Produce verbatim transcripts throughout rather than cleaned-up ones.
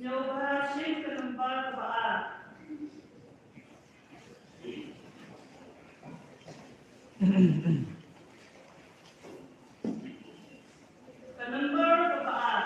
Sngewbha shim ka nombar kaba ar. Ka nombar kaba ar.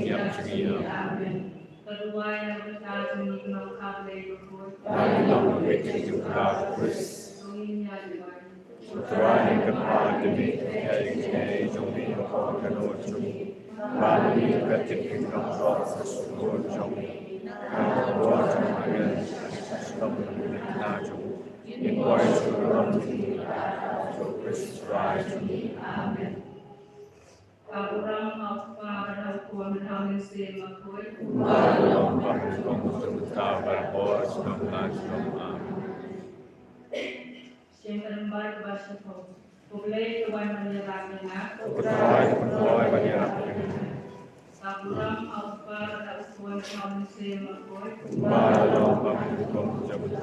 jingïap jong ngi. Amen. Ka duwai na ka bynta jong ngi ki nongkha Blei bakhuid. Ba ngin long kiba ïeit jingkyrkhu ïa U Khrist. To ngin ïa duwai. Ko Trai, ngin kyrpad ïa me, to pynhiar ïa ka jingaiei jong me ha ka por kano jong me. Ba ngin ïa ka jingkyrkhu jong me. Ka bor jong me. Ngin poi sha ka ram jong me. Ko Khrist Trai jong ngi. Amen. Ka burom ha U Kpa bad ha U Khun bad ha U Mynsiem Bakhuid. Kumba long, kumba ha ka por, kumba ha ka por. Amen. Shem ka namba ba shiphew. Ko Blei to wan ban ïarap ïa nga. Ko Trai to wan ban ïarap ïa nga. Ka burom ha U Kpa bad ha U Khun bad ha U Mynsiem Bakhuid. Kumba long, kumba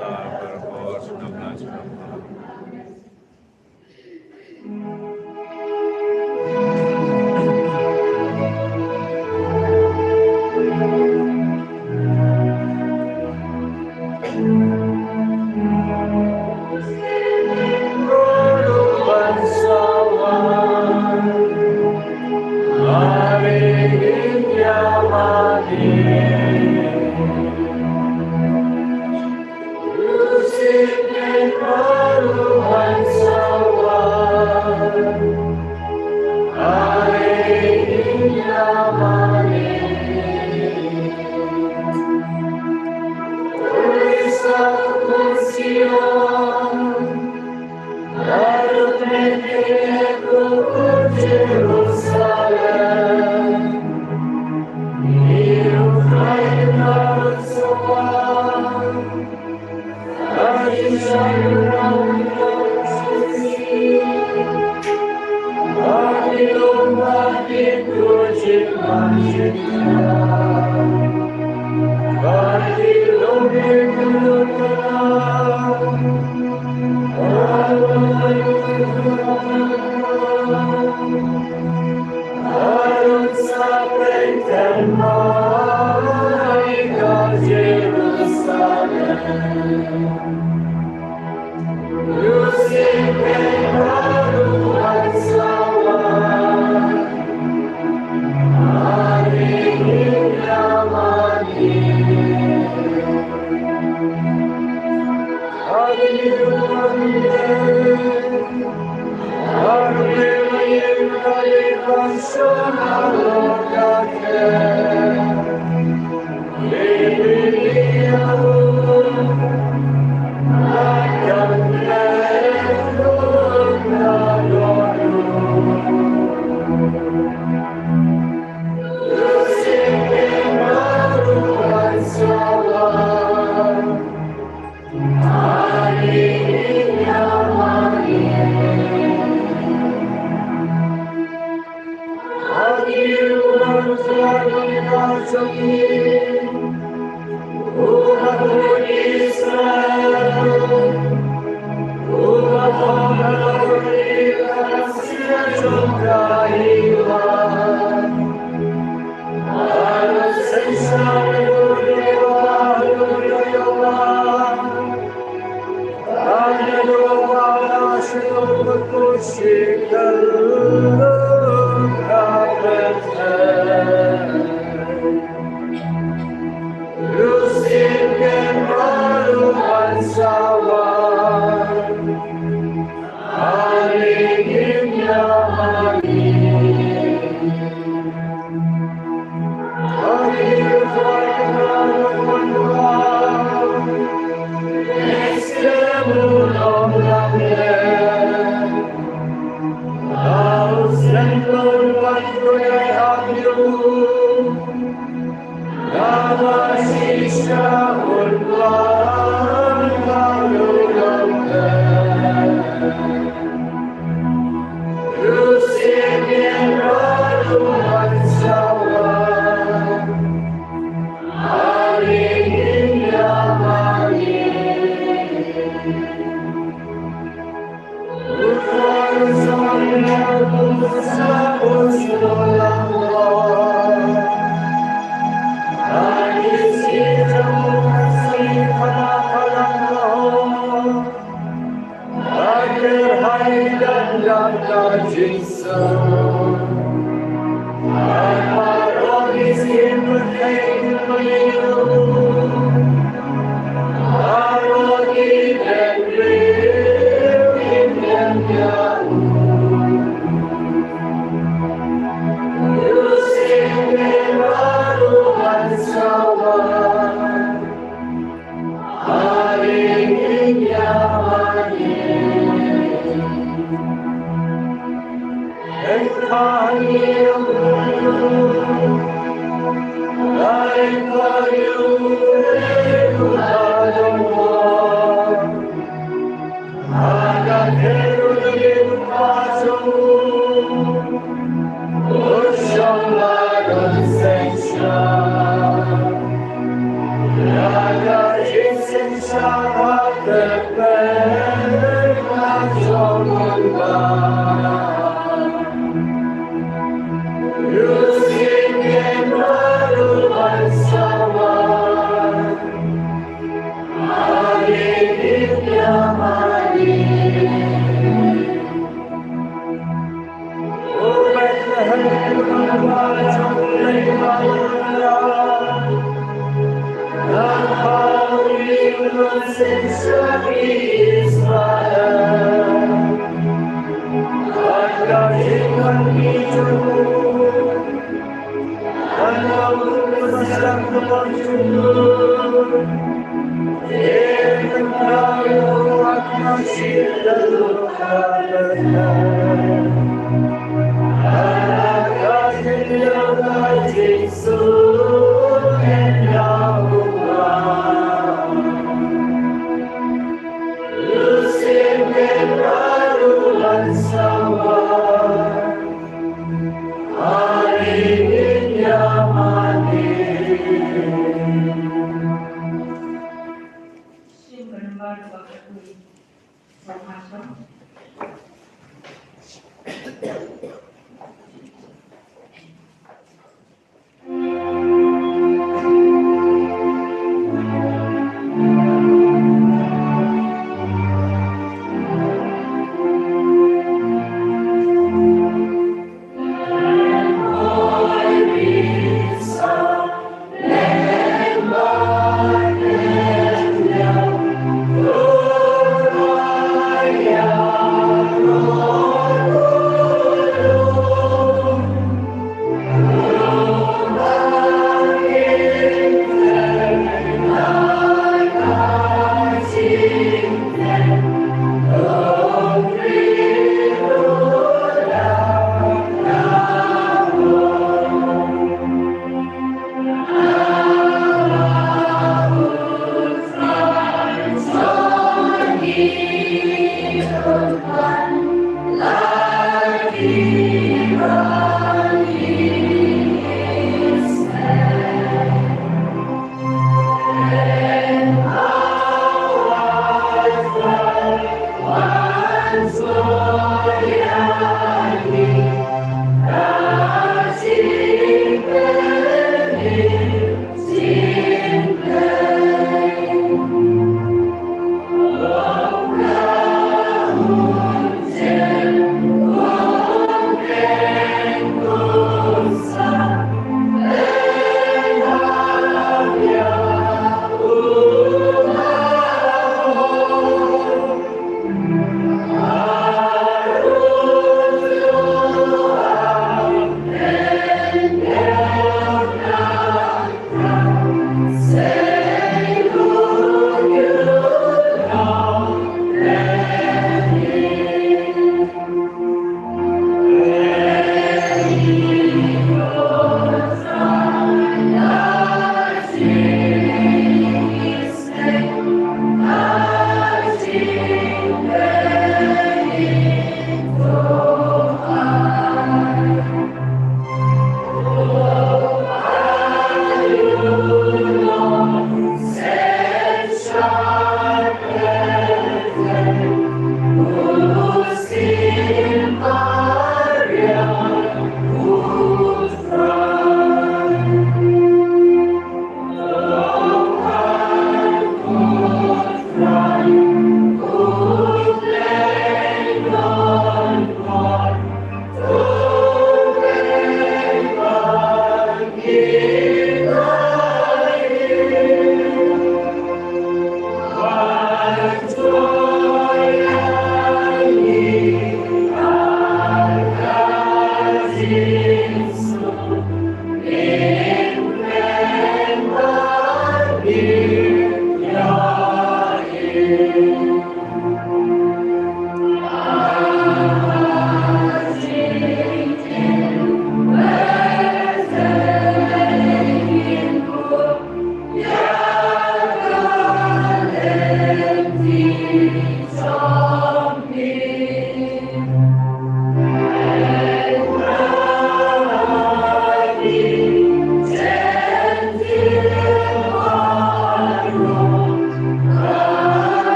ha ka por, kumba ha ka por. Amen.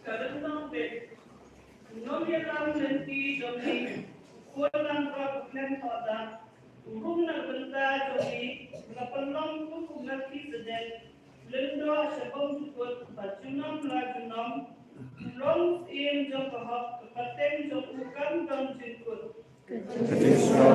Ka lynnong beit. U nongïalam lynti jong ngi, u khun langbrot u khlem thohdah, u rung na ka bynta jong ngi, u la pynlong kum u Melkisedek, u lyngdoh sha bymjukut, bad junom la junom, u long u syiem jong ka hok, ka pateng jong u kam don jingkut. Ka jingstad.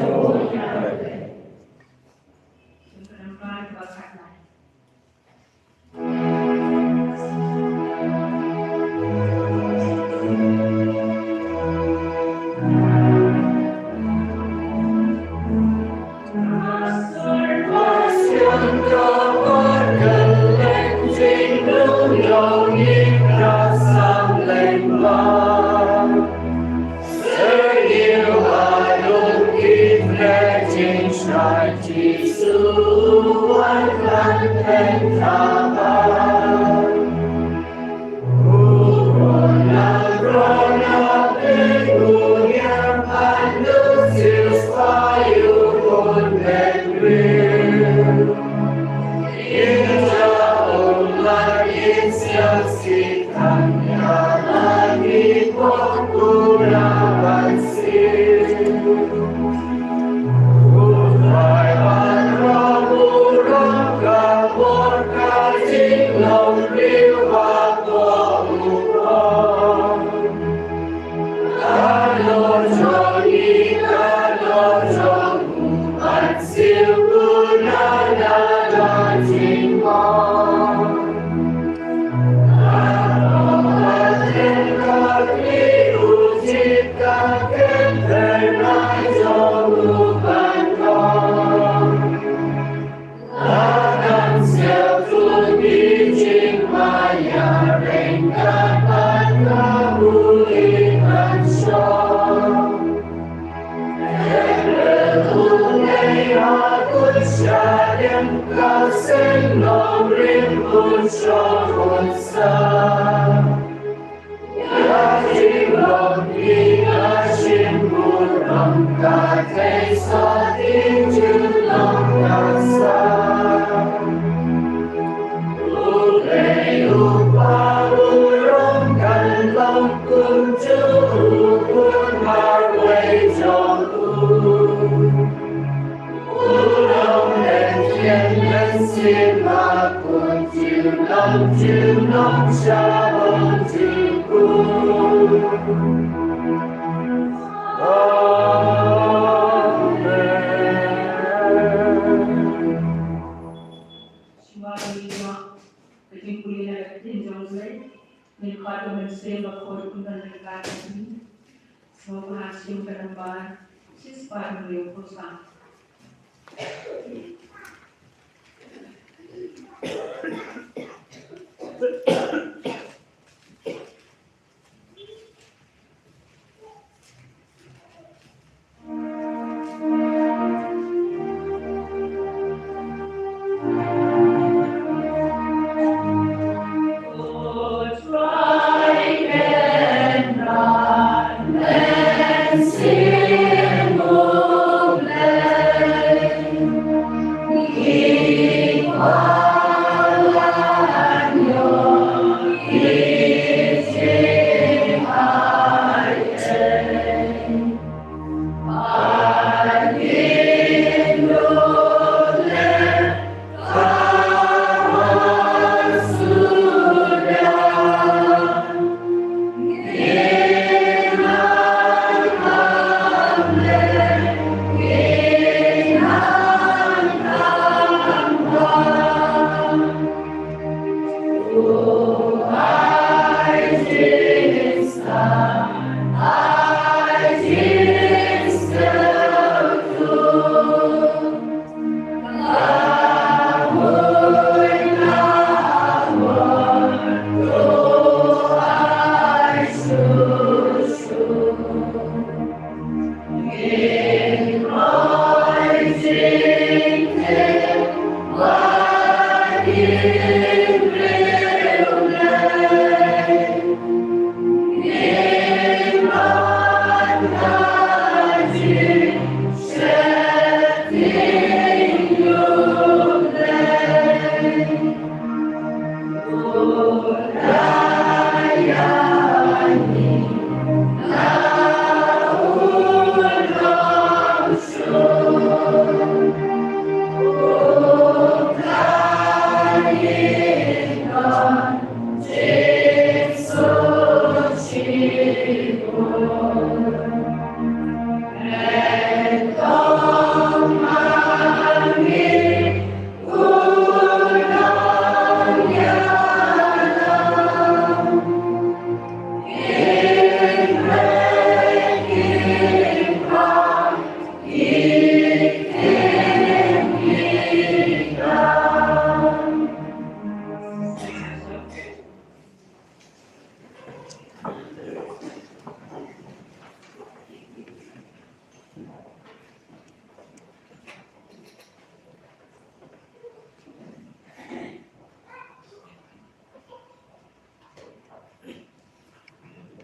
Shuwa ban ïoh ka jingpule na ka ktien jong U Blei, ngin khot ïa u Mynsiem Bakhuid un don ryngkat bad ngi. Sngewbha shim ka nambar shispah hynriewphew saw.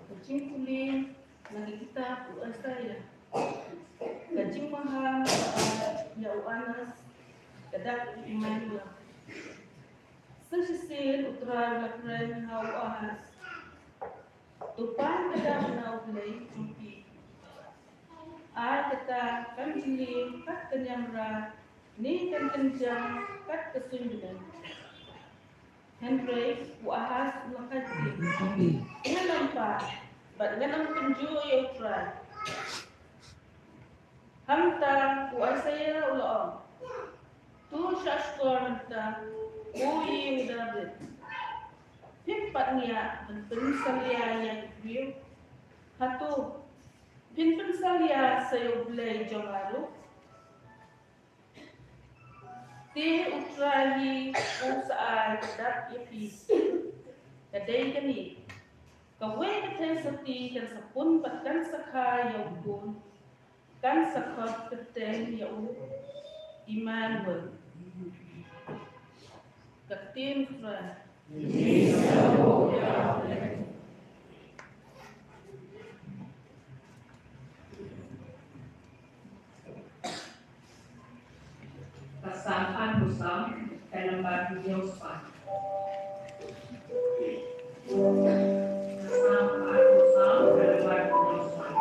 Ka jingpule na ka kitab u Isaiah. Ka jingmaham ka ïa u Ahaz ka dak Emmanuel. Sa shisien U Trai u la kren ha u Ahaz: To pan ka dak na U Blei jong phi. Ai kata kan jylliew kat ka niam rah, ne kan kynjang kat ka suiñ bneng. Hynrei u Ahaz u la kait ktien: Ngan ym pan, bad ngan ym kynjuh ïa U Trai. Hangta u Isaiah u la ong: To shahshkor mynta, ko ïing Dabid. Phim pat ngiah ban pynsalia ïa ki briew? Hato phin pynsalia sa ïa U Blei jong nga ruh? Te U Trai hi u sa ai ka dak ïa phi. Ka dei kane: kawei ka theisotti kan sa pun bad kan sa kha ïa u khun, kan sa khot kyrteng ïa u Emmanuel. Ka ktien U Trai. Ka Salm arphew saw, ka lynnong hynñiew spah. Ka Salm arphew saw, ka lynnong hynñiew spah.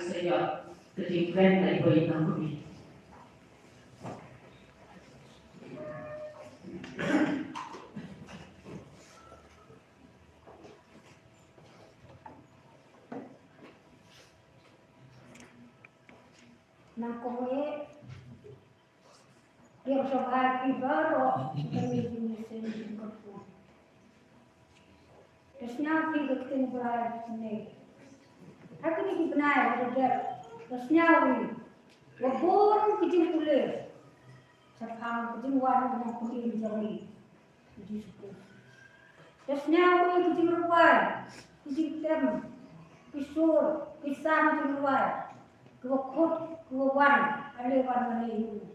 Sa ïoh ka jingkren na i boi na kumi. Nang kong e, ïa ka shabha ki baroh, kami jingïaseng jingkyrkhu. Da sñiaw ki ka ktien Blai ne. Ha kine ki bnai ba dep, da sñiaw ïa, wa bun ki jingpule shaphang ka jingwan u Nongpynim jong ngi, u Jisu Khrist. Da sñiaw ïa ki jingrwai, ki jingtem, ki sur, ki sam jingrwai, ki wa khut, ki wa wan, ale wan ale ïa u.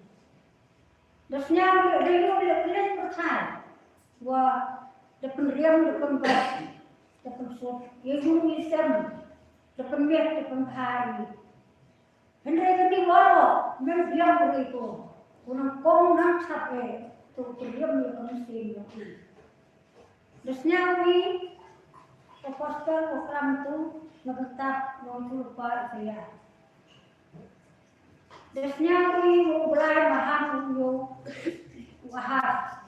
Da sñiaw ïa u, da ïa u, da kylliang pyrthai, wa da pynriam, da pynbat, da pynsut ïa u, ïa u sem, da pynmiat, da pynbha ïa u. Hynrei kane baroh, mem biang u rei ko, u nang kong nang chap e, to u pynriam ïa ka mynsiem ïa u. Da sñiaw ïa u, ka apostol ka klam tu, na ka kitab nongïathuhlypa Isaïah. Da sñiaw ïa u, u Blai maham u ïa u Ahas.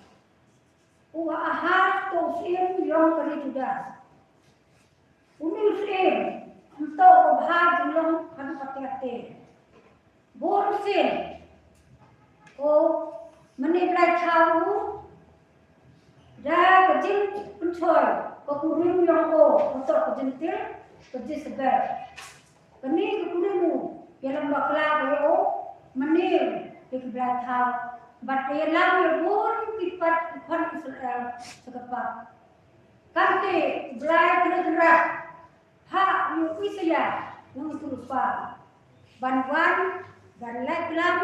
U Ahas to u syiem yong ka ri Juda. Une u syiem, ym to u bha jinglong haduh katte katte. Bun sien. O, mane Blai thaw u da ka jingpynshoi ka kurim yong o, uto ka Jentil, ka Jesebel. Kane ka kurim u ïalam bakla ka ïa o, mane ïa ki Blai thaw. Bad ïalam ïa bun ki pat ki khon Israel sha ka pap. Kamte Blai kynrad ha ïa u Isaïah nongïathuhlypa ban wan, ban leh klam,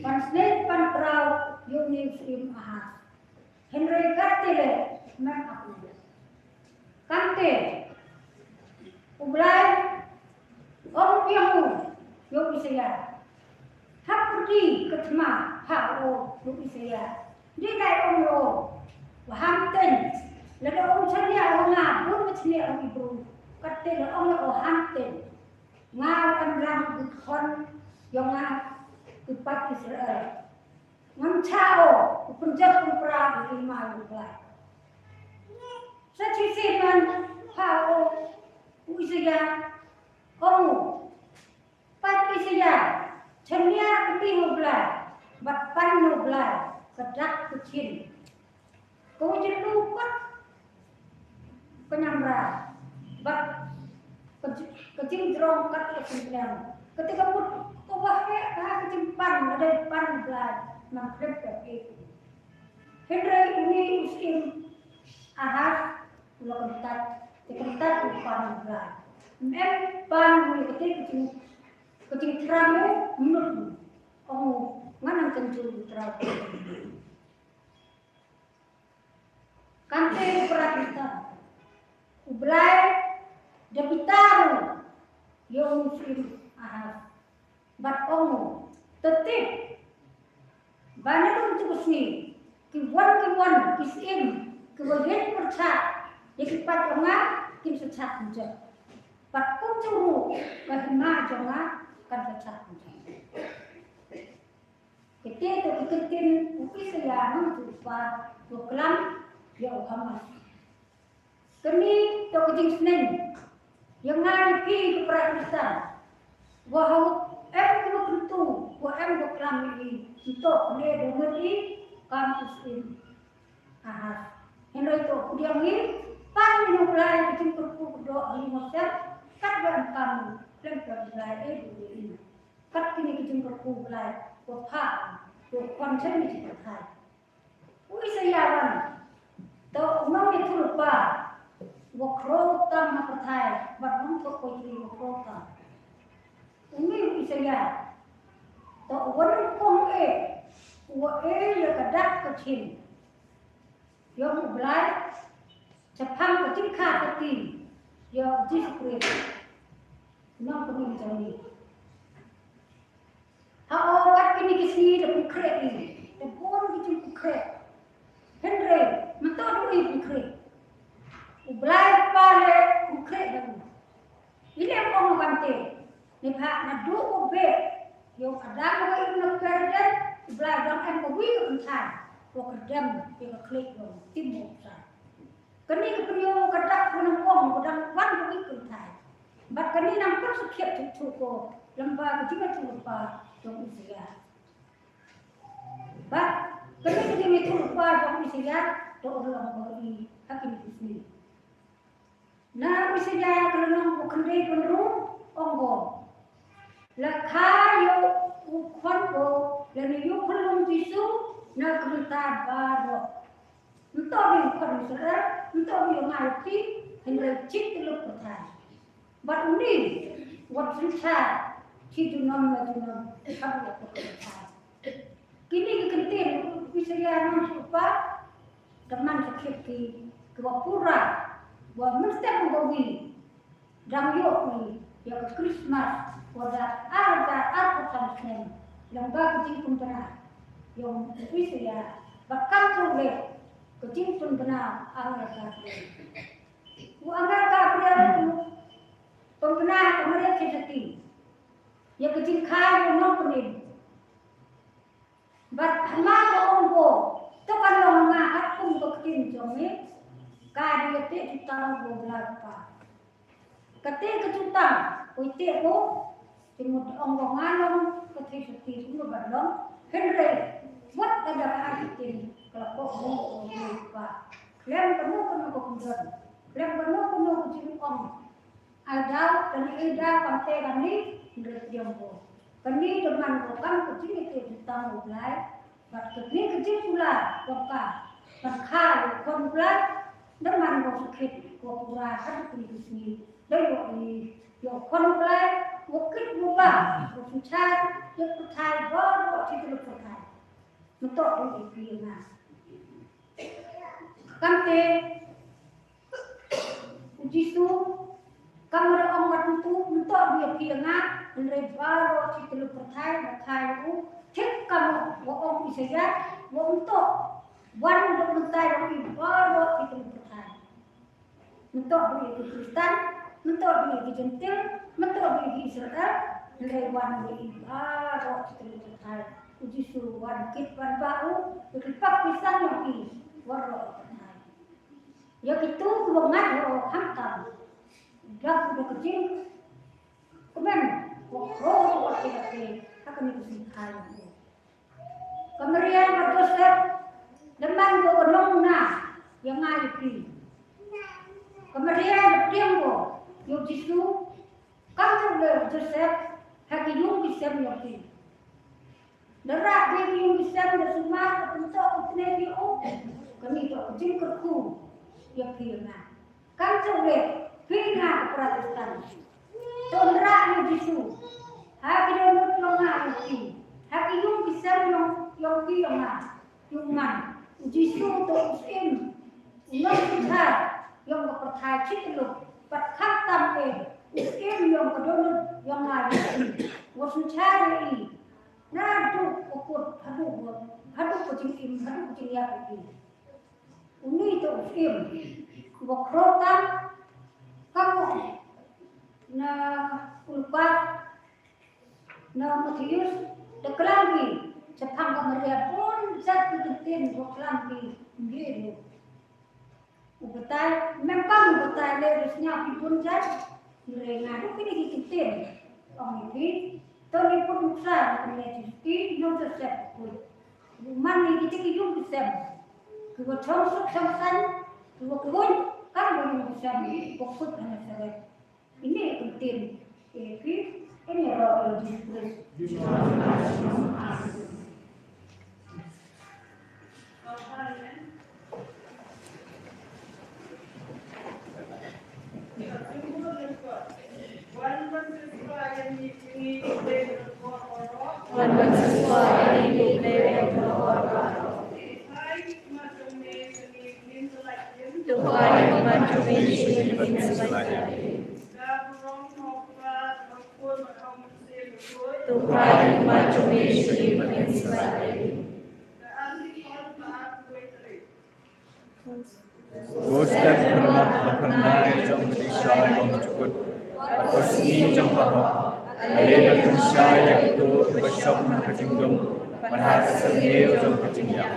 ban sneng, ban praw ïa une u syiem Ahas. Hynrei katte leh mem ap u. Kamte u Blai ong biang u ïa u Isaïah. Hap pyrdi ka thma ha u, u Isaïah. Dei lai ong ïa u, u Hamten. Lada ong chaniah ïa nga, bun ka chaniah ong i bru. Katte la ong ïa u Hamten. Nga em lang ki khon ïa nga ki pat Israel. Ngam chah o u pynjot pynpra ïa i hima u Blai. Sa shisien man ha u, u Isaïah ong u. Pat Isaïah, chaniah kti ha u Blai, bad pan na u Blai, ka dak ka jhin. Ka wa jylliew pat ka ñiamra, bad ka ji-, ka jingjrong kat ka jingpynlong. Kata ka mut ka wa heh ka ha ka jingpan, ka dei pan u Blai, nang khlem pep ïa u. Hynrei une u syiem Ahas, u la kyntat, te kyntat u pan u Blai. Em pan u ïa kata ka jing, ka jingthrang u, mynta u ong u, ngan nang kynjur u Trai. Kamte u para Khristan, u Blai da bitar u ïa u syiem Ahas. Bad ong u, to tip ba naduh mynta ka sngi, ki wan ki wan ki syiem ki wa ïeng pyrshah ïa ki paid jong nga kin sa shah kumjuh. Bad kumjuh ruh ka hima jong nga kan sa shah kumjuh. Kata to ki kyntien u Isaïah nongïathuhlypa u klam ïa u Ahas. Kane to ka jingsneng ïa nga ïa phi ki para Khristan. Wa ha u em ki wa kyntu, wa em wa klam ïa i, to kane da ngut i kam u syiem Ahas. Hynrei to pdiang i, pan ïa u Blai ka jingkyrkhu kyrdoh ha i Moses, katba em kam u, khlem pep u Blai e du ïa i. Kat kine ki jingkyrkhu Blai, wa pha, wa khon chen ki jingkyrkhu. U Isaïah wan, to u nongïathuhlypa, wa khraw tam ha pyrthai, bad nongthoh poetry wa khraw tam. Une u Isaïah, to u wan kong e, wa e ïa ka dak ka jhin. Ïa u Blai, shaphang ka jingkha ka ti, ïa u Jisu Khrist. Nongpynim jong ngi. Ha o kat kine ki sngi da pynkhreh i, da bun ki jingpynkhreh. Hynrei, mynta du i pynkhreh. U Blai Kpa leh pynkhreh da u. I leh ong ban te. Neibhah naduh u beh ïa u Adam uba im na pyrthei, u Blei u dang em kawei ka kynthai, u kyrdem ïa ka khlieh jong u, tim u Kynthei. Kane ka pynïoh ka dak ka nang ong ka dang wan ka kynthai. Bad kane nang pynsakhiat shuh shuh ko lyngba ka jingïathuhlypa jong u Isaïah. Bad kane ka jingïathuhlypa jong u Isaïah to urlong ko i ha kine ki sngi. Na u Isaïah ka lynnong ba khyndai pynru ong ko, la kha ïa u khun ko lane ïa u khyllung Jisu na ka bynta baroh. Ym toh ïa u khun Israel, ym toh ïa nga ïa phi, hynrei shi tylli pyrthai. Bad une wat synshar shi junom la junom haduh ka pyrthai. Kine ki kyntien u Isaïah nang shu pa, da man sa kit ki kiba pura, ba mynstep u ba wi dang ïoh ïa ka Christmas, ba da ar hajar arphew san snem lyngba ka jingpynbna ïa u Isaïah, ba kam shu leh ka jingpynbna angel Gabriel. U angel Gabriel u pynbna ha ka Maria Theisotti ïa ka jingkha ïa u nongpynim. Bad hynrei ka ong ko, to kan long ha nga katkum ka ktien jong me, ka dei ka teh jutang u Blei Kpa. Ka teh ka jutang, u teh ko, te mut ong ko nga long ka Theisotti ruh ban long, hynrei wat lada ka ar ktien ka la kohnguh u Blei Kpa. Khlem kano kano ka kynjoh, khlem kano kano ka jingong. Ai daw, kane ai daw, kam teh kane, hynrei pdiang ko. Kane da man ko kam ka jingïateh jutang u Blei, bad kane ka jingpula, ko ka, ban kha ïa u khun u Blei, da man ko sakit, ko pura, haduh kine ki sngi, da ïoh i, ïoh u khun u Blei, u kit u ba, u synshar, ïa u pyrthai, baroh shi tylli pyrthai. Mynta u ïa phi ïa nga. Kam teh, u Jisu, kam da ong wat mynta, mynta u ïa phi ïa nga, hynrei baroh shi tylli pyrthai, ba kha ïa u, thik kam ba ong u Isaïah, ba mynta, wan da mynta ïa u baroh shi tylli pyrthai. Mynta u ïa ki Khristan, mynta u ïa ki Jentil, mynta u ïa ki Israel, hynrei wan ïa i baroh shi tylli pyrthai. U Jisu wan kit wan bah u, ïa ki pak ki san ïa ki, baroh pyrthai. Ïa kitu kiba ngat ïa u khamtam. Dak da ka jingkmen, wa khro wa kyrpad, ha kane ka jingkha ïa u. Ka Maria bad Joseph, da man ko ka nongmuna ïa nga ïa phi. Ka Maria da pdiang ko ïa u Jisu, kam shu leh u Joseph ha ki ïung ki sem ïa phi. Da rah phi ki ïung ki sem da sumar, da pyntoh pynthikna phi, oh, kane toh ka jingkyrkhu ïa phi ïa nga. Kan shu leh, phi nga ka Protestant. To rah ïa u Jisu ha ki dohnud jong nga ïa phi, ha ki ïung ki sem jong, jong phi jong nga. Ïa u man, u Jisu to u syiem, u nongsynshar jong ka pyrthai shi tylli, bad khamtam eh u syiem jong ka dohnud jong nga ïa phi. Wat synshar ïa i naduh ka kut haduh, haduh ka jingim, haduh ka jingïap ïa phi. Une to u syiem uba khro tam, ka mut na u Lukas, na u Mathaios, da klam ki shaphang ka Maria bun jait ki kyntien, ba klam ki ym leh ruh. U batai, mem kam u batai leh ruh sñiaw ki bun jait. Hynrei nga duh kine ki kyntien, ong ïa phi, to ngi put nuksa na kane ki, ki nong Joseph khuid. U man ïa kiti ki ïung ki sem, kiwa chong suk chong saiñ, kiwa khuid kam ka ïung ki sem, kiwa khuid ha Nasaret. Ine i kyntien ïa phi, ine i rok ïa u Jisu Khrist. Ko step pynlong ka pynlong jong ka dishai jong ka jukut, bad ka sngi jong ka hok, Ale ban pynshai ïa kito kiba shong ha ka jingdum bad ha ka syrngiew jong ka jingïap.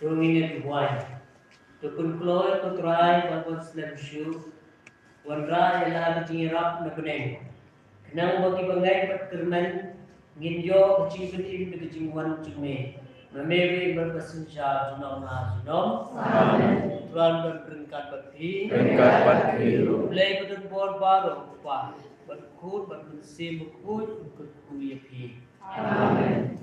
To ngin ïa duwai. To pynkloi ko Trai ban wan slem shuh. Wanrah ïa la ka jingïarap na bneng. Khnang ba kiba ngeit bad kyrmen ngin ïoh ka jingpynim da ka jingwan jong me. Ma me ruh ba synshar junom ha junom. Amen. Trai ban ryngkat bad phi. Ryngkat bad phi ruh. Blei ba don bor baroh, Kpa bad Khun bad Mynsiem Bakhuid, un kyrkhu ïa phi. Amen.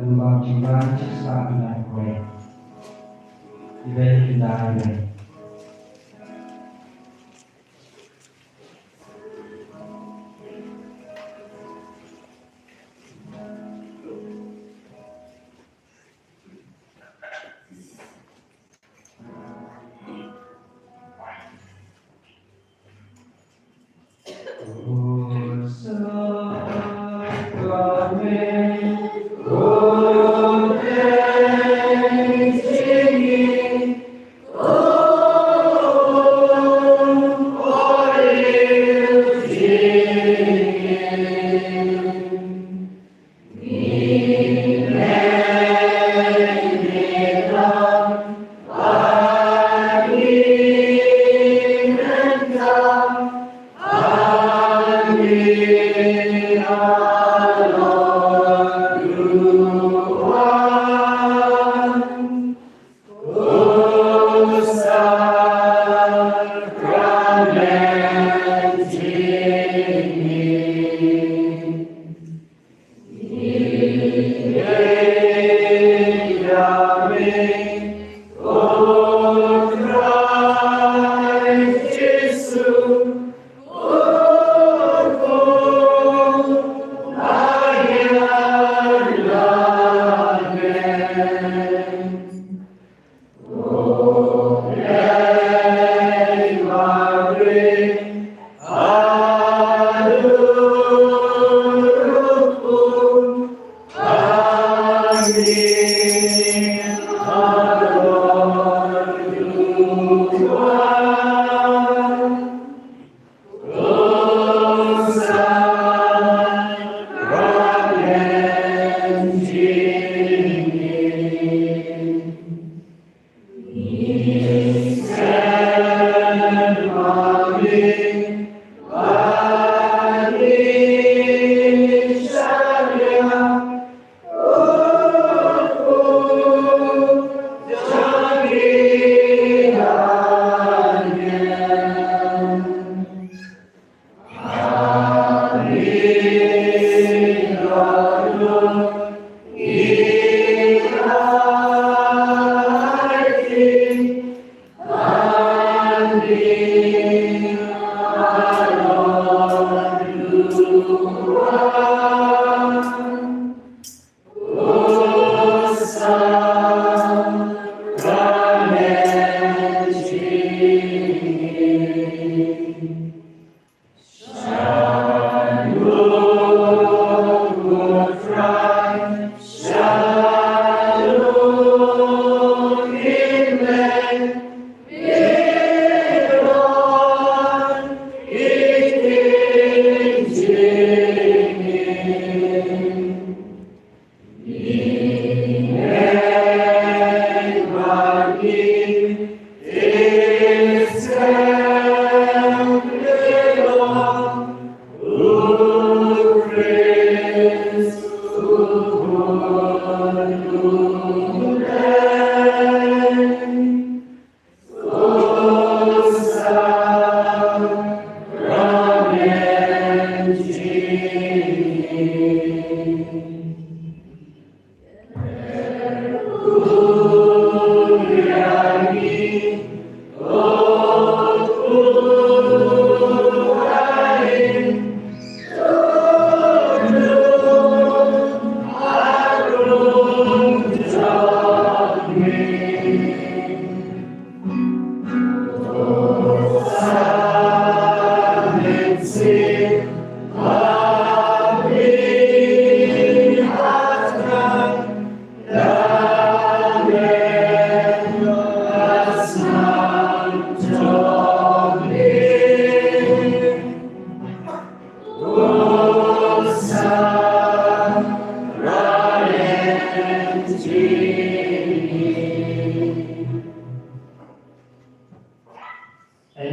Bam jingwan jingstad na kwe. Ibai kina ibai.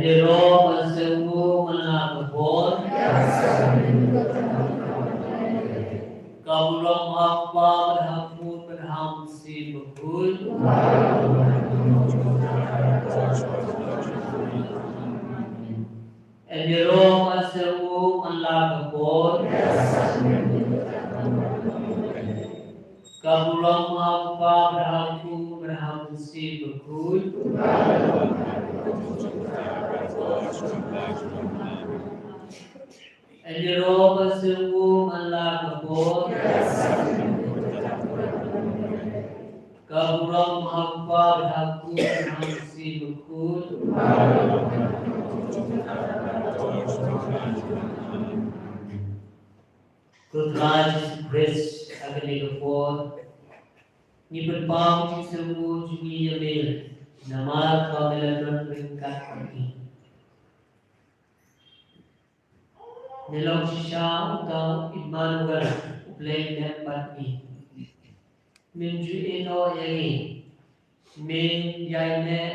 Ïaroh ban sngewbha man la ka por. Ka burom ha Kpa bad ha Khun bad ha Mynsiem Bakhuid. Ïaroh ban sngewbha man la ka por. Ka burom ha u Kpa bad ha u Khun bad ha u Mynsiem Bakhuid. Ïaroh ba sngewbha man la ka por. Ka burom ha u Kpa bad ha u Khun bad ha u Mynsiem Bakhuid. Ko Trai Jisu Khrist, ha kane ka por ngi pynpaw ka jingsngewbha jong ngi ïa me, namar ba me la don ryngkat bad ngi. Me long shisha uta u Immanuel, U Blei lem bad ngi. Mem ju ïehnoh ïa ngi, me ïaineh,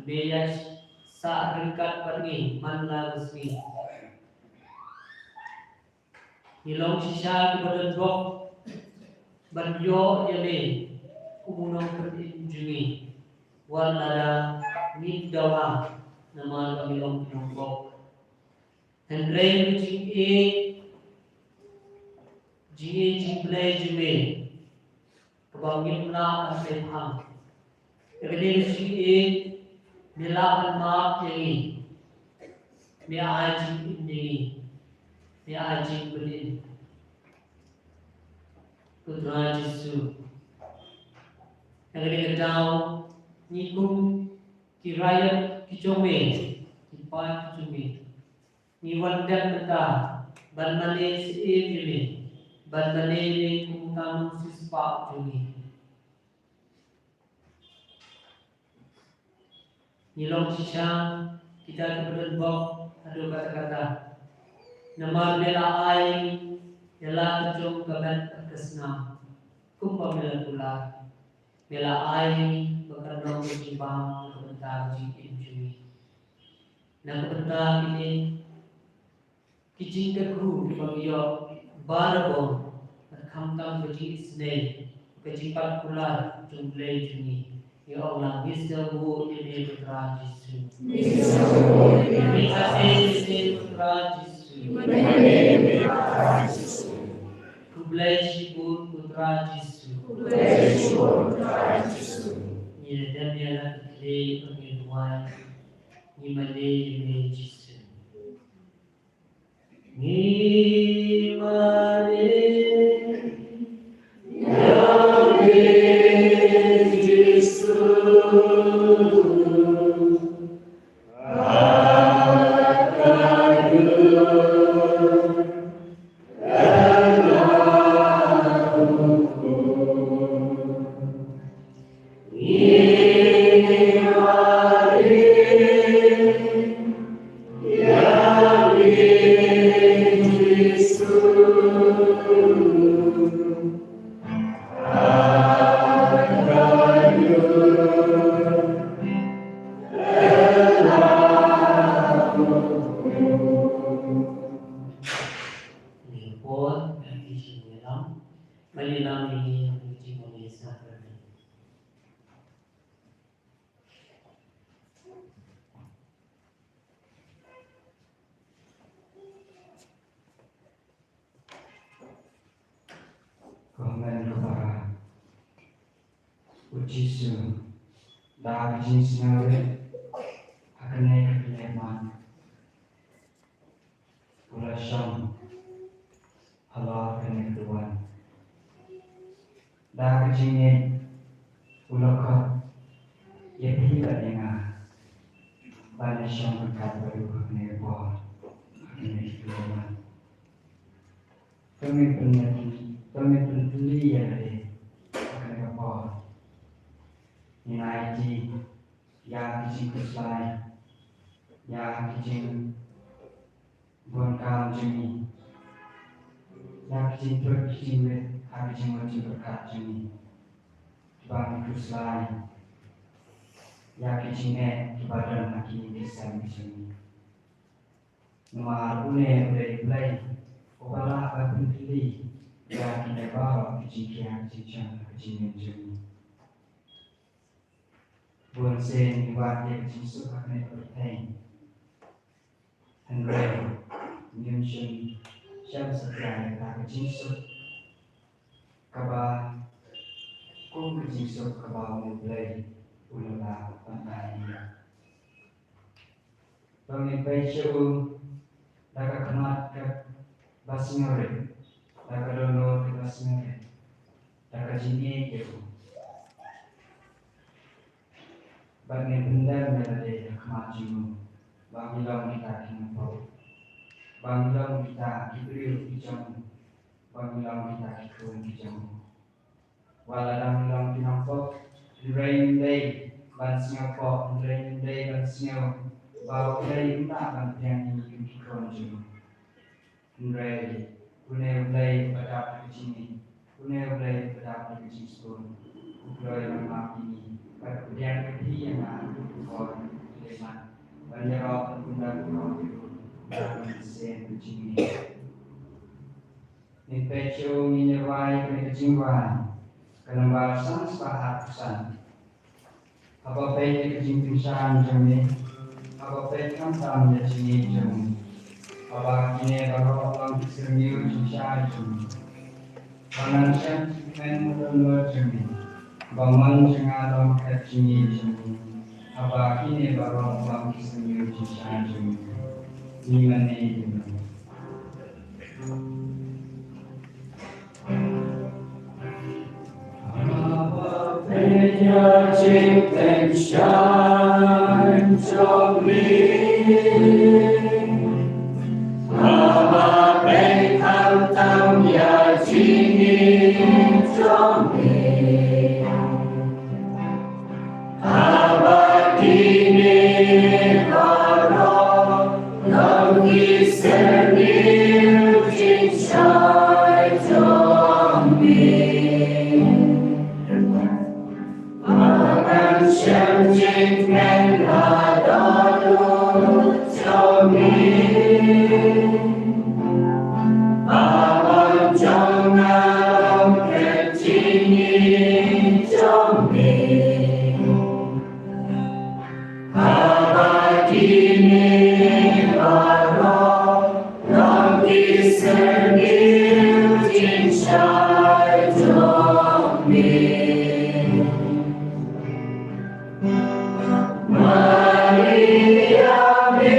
me ïaisah ryngkat bad ngi man la ka sngi. Ngi long shisha kiba don bok ban ïoh ïa me kum u nongpynim jong ngi, wat lada ngim dawa namar ba ngi long ki nongbok. Hynrei ka jingïeit, jingïeit jingblei jong me, kaba ngim lah ban pynphang. Ïa kane ka jingïeit me lah ban map ïa ngi. Me ai jingim ïa ngi. Me ai jingpynim. Ko Trai Jisu, ïa kane ka daw ngi kum ki raiot ki jong me, ki paid ki jong me, ngi wan dep mynta ban mane syiem ïa me, ban mane ïa me kum uta u nongsiewspah jong ngi. Ngi long shisha kita kiba don bok haduh katta katta. Namar me la ai ïa la ka jong ka met bad ka snam kumba me la kular. Me la ai ba kan long ka jingbam na ka bynta ka jingim jong ngi. Na ka bynta kine ki jingkyrkhu kiba ngi ïoh barabor, bad khamtam ka jingisynei, ka jingbat kular jong U Blei jong ngi, ngi ong lang ngi sngewbha ïa me ko Trai Jisu. Ngi sngewbha ïa me. Ngi sngewbha ïa me ko Trai Jisu. Ngi sngewbha ïa me ko Trai Jisu. Khublei shibun ko Trai Jisu. Khublei shibun ko Trai Jisu. Ngi la dem ïa la ka khlieh bad ngi duwai. Ngi mane ïa me Jisu. Ngi mane ïa me Jisu. Ngi por, ngi ïalam, ban ïalam ïa ngi ha ka jingmane sakrament. Ko Hynmen ko Para, U Jisu, da ka jingsngewrit ha kane ka khlieh mat, u la shong halor kane ka duwan. Da ka jingngeit u la khot ïa phi bad ïa nga ban ïashong ryngkat bad u ha kane ka por, ha kane ka khlieh mat. To ngin pyn, to ngin pyntylli ïa lade ha kane ka por. Ngin aiti ïa ki jingkhuslai, ïa ki jing bun kam jong ngi, ïa ki jingpyrkhat jingwit ha ki jingmut jingpyrkhat jong ngi, kiba ngi khuslai, ïa ki jingeh kiba don ha ki ïing ki sem jong ngi. Namar une u dei U Blei uba lah ban pyntylli ïa kine baroh ki jingkhia ki jingshang ha ki jingim jong ngi. Bun sien ngi wad ïa ka jingsuk ha kane ka pyrthei. Hynrei ngim shym shem satia ïa kata ka jingsuk kaba kum ka jingsuk kaba U Blei u la lah ban ai ïa ngi. To ngin peit sha u da ka khmat kaba sngewrit, da ka dohnud kaba sngewrit, da ka jingïeit ïa u. Bad ngin pyndem ïa lade ha khmat jong u, ba ngin long kita ki nongpop, ba ngin long kita ki briew ki jong u, ba ngin long kita ki khun ki jong u. Wat la dang long ki nongpop, hynrei ngim dei ban sngewpop, hynrei ngim dei ban sngew ba U Blei um lah ban pdiang ïa ngi kum ki khun jong u. Hynrei une U Blei uba dap da ka jingngeit, une U Blei uba dap da ka jingsbun, u kloi ban map ïa ngi bad u pdiang ïa phi ïa nga kum ki khun ki dei ban ïarap bad kumta kumta u dei ban sngewthuh ka jingngeit. Ngin peit sha u, ngin ïa rwai kane ka jingrwai ka nambar san spah arphew san. Haba peit ïa ka jingpynshai jong me, haba peit khamtam ïa ka jingngeit jong me, haba kine baroh long ki syrngiew jingshai jong me, ba ngan shem jingkmen ha ka dohnud jong me, ba mon jong nga long ka jingngeit jong me, haba kine baroh long ki syrngiew jingshai jong me. Ngi mane ïa me. Haba peit ïa jingpynshai jong me, haba peit khamtam ïa jingngeit jong me, haba kine baroh long ki syrngiew jingshai jong me, ba ngan shem jingkmen ha ka dohnud jong me, ba mon jong nga long ka jingngeit jong me. Haba kine baroh long ki syrngiew jingshai jong me. Maria me.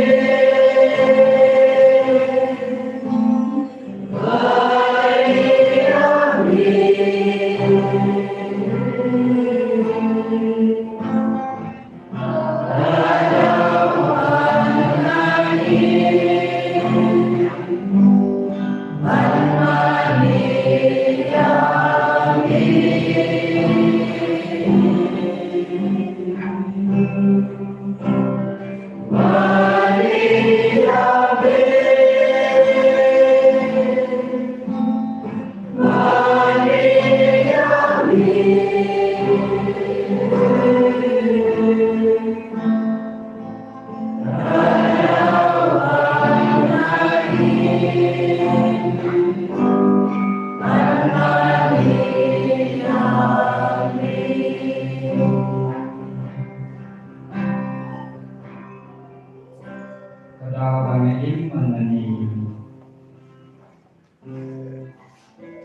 Ka daw ba nga im man la ne ïa u.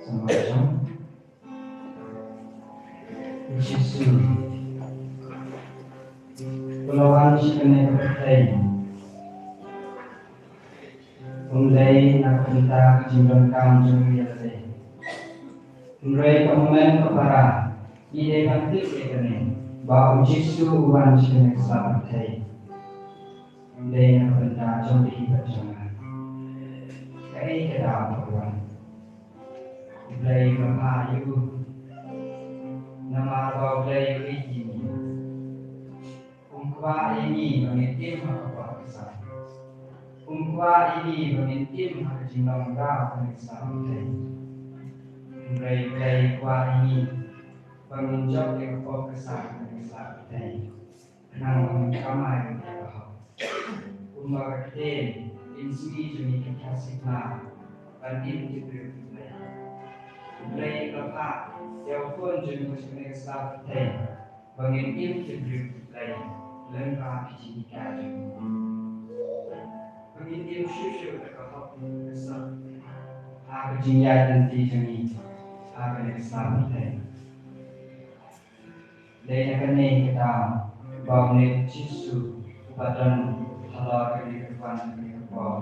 Sa nga jong u Jisu u la wan sha kane ka pyrthei. Um dei na ka bynta ka jingdonkam jong ngi ïa lade. Hynrei ka mmen ka para, ngi dei ban tip ïa kane, ba u Jisu u wan sha kane ka sla pyrthei. Um dei na ka bynta jong phi bad jong nga. Kaei ka daw ba u wan? U Blei u la phah ïa u. Namar ba U Blei u ïeit ïa ngi. Um kwah ïa ngi ba ngin im ha ka pop ka sam. Um kwah ïa ngi ba ngin im ha ka jinglong daw kane ka sla pyrthei. Hynrei U Blei u kwah ïa ngi ba ngin jop ïa ka pop ka sam kane ka sla pyrthei. Khnang ba ngin kamai ïa ka hok. Kumba ka ktien ktien sngi jong ngi ka khia sikma ban im ki briew ki Blei. U Blei u la phah ïa u khun jong u sha kane ka sla pyrthei ba ngin im ki briew ki Blei lyngba ki jinghikai jong u. Ba ngin im shuh shuh da ka hok ka sam ha ka jingïaid lynti jong ngi ha kane ka sla pyrthei. Dei na kane ka daw ba une u Jisu uba don halor kane ka duwan kane ka por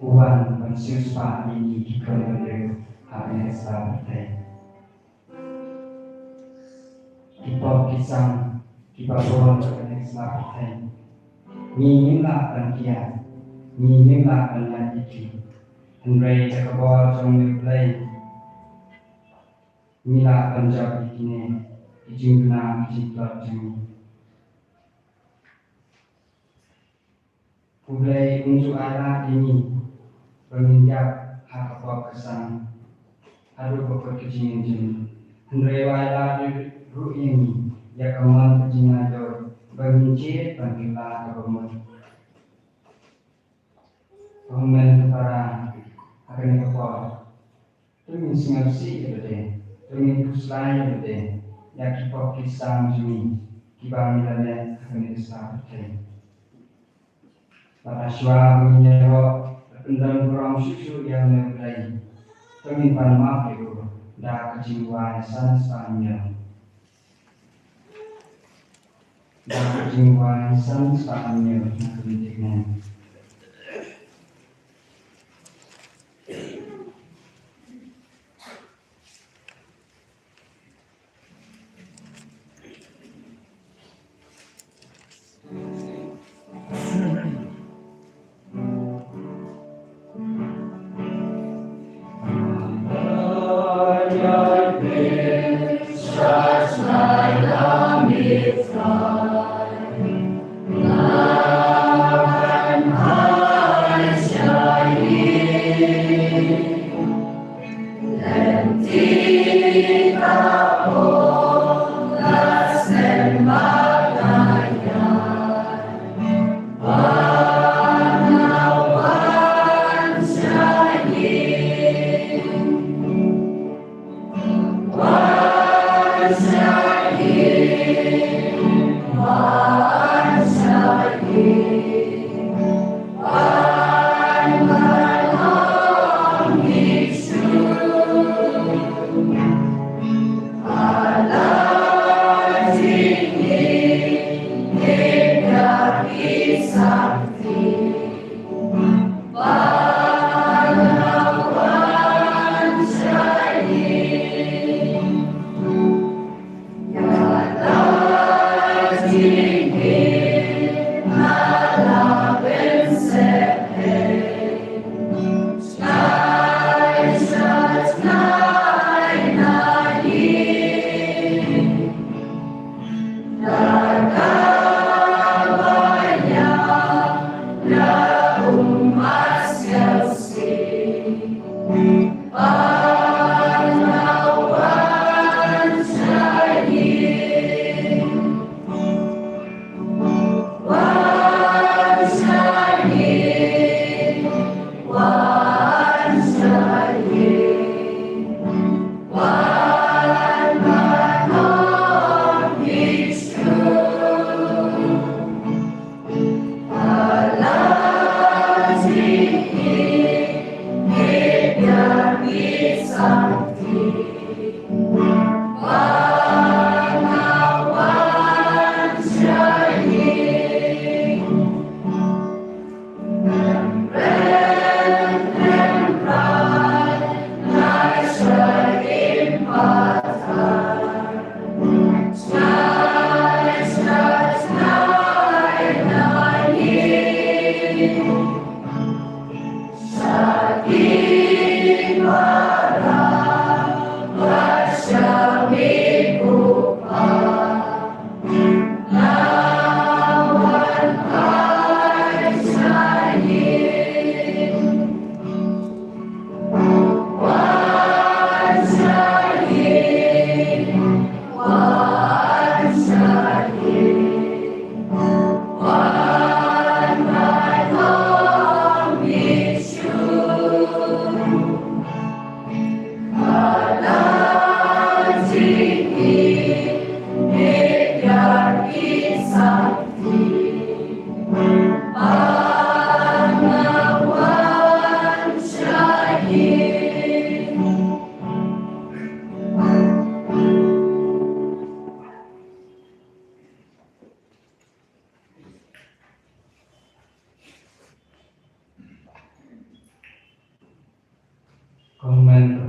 u wan ban siewspah ïa ngi ki khun bynriew ha kane ka sla pyrthei. Ki pop ki sam kiba bun ha kane ka sla pyrthei. Ngi ngim lah ban kiar, ngi ngim lah ban lait ïa ki. Hynrei da ka bor jong U Blei ngi lah ban jop ïa kine ki jingduna ki jingtlot jong ngi. U Blei un ju ailad ïa ngi ba ngin ïap ha ka pop ka sam haduh ba kut ka jingim jong ngi. Hynrei u ailad ruh ïa ngi ïa ka mon ka jingaitu ba ngin jied ban kylla kaba mut. Ko hynmen ko para, ha kane ka por to ngin sngewsih ïa lade, to ngin khuslai ïa lade ïa ki pop ki sam jong ngi kiba ngi la leh ha kane ka sla pyrthei. Bad hashwa ba ngin ïaroh bad pyndon burom shuh shuh ïa une U Blei, to ngin pan map ïa u da ka jingduwai san spah hynñiew. Da ka jingduwai san spah hynñiew na ka mynta.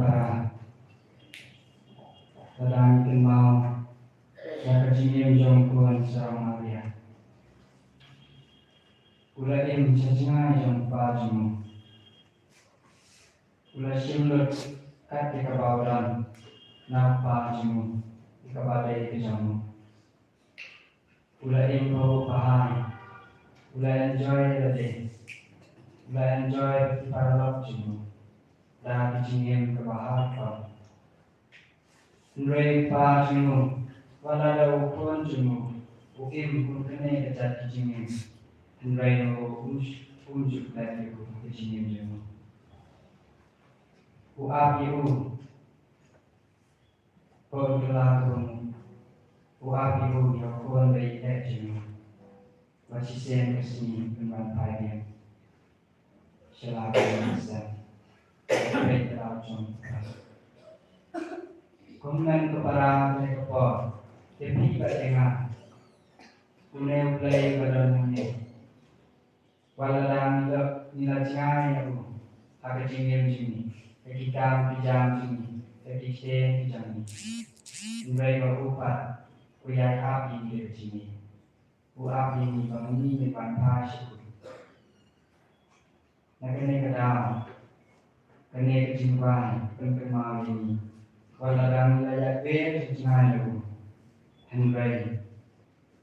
Para, lada ngi kynmaw ïa ka jingim jong u Khun Sarong Maria. U la im sha jngai jong u kpa jong u. U la shim lut kat ïa kaba u don na u kpa jong u, ïa kaba dei ka jong u. U la im bha bha, u la enjoy lade, u la enjoy ki paralok jong u da ki jingim kiba ha rukom. Hynrei u kpa jong u, wat lada u khun jong u u im kum kane ka jait ki jingim, hynrei u um, um ju klet ïa u ha ka jingim jong u. U ap ïa u. Ko u la kum u ap ïa u ïa u khun ba ïeit jong u. Bad shisien ka sngi un wan phai biang sha la ka mynsiem. Ka peit ka daw jong ka. Kumne ko para, ne ko por, ïa phi bad ïa nga, une U Blei ba don hangne. Wat lada ngi la, ngi la jngai ïa u ha ka jingim jong ngi, ha ki kam ki jam jong ngi, ha ki ktien ki jong ngi, hynrei ba u pat u ïai ap ïa ngi ha ka jingim. U ap ïa ngi ba ngi ngin wan phai sha u. Na kane ka daw, kane ka jingwan pynkynmaw ïa ngi, wat lada ngi la ïakynduh jngai ïa u, hynrei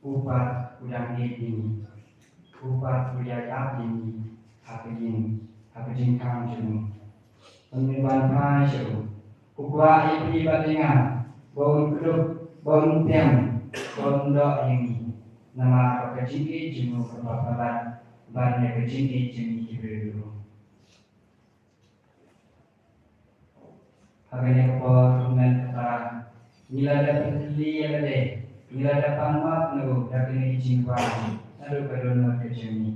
u pat u dang ïeit ïa ngi. U pat u ïai ap ïa ngi ha ka jing, ha ka jingkhang jong u. Ban ngin wan phai sha u. U kwah ïa phi bad ïa nga ba un kdup, ba un pdiang, ba un doh ïa ngi. Namar ba ka jingïeit jong u kaba palat ban ïa ka jingïeit jong ngi ki briew. Ha kane ka por, kumne ko para, ngi la dep pyntylli ïa lade, ngi la dep pan map na u da kine ki jingwan naduh ka dohnud ka jong ngi.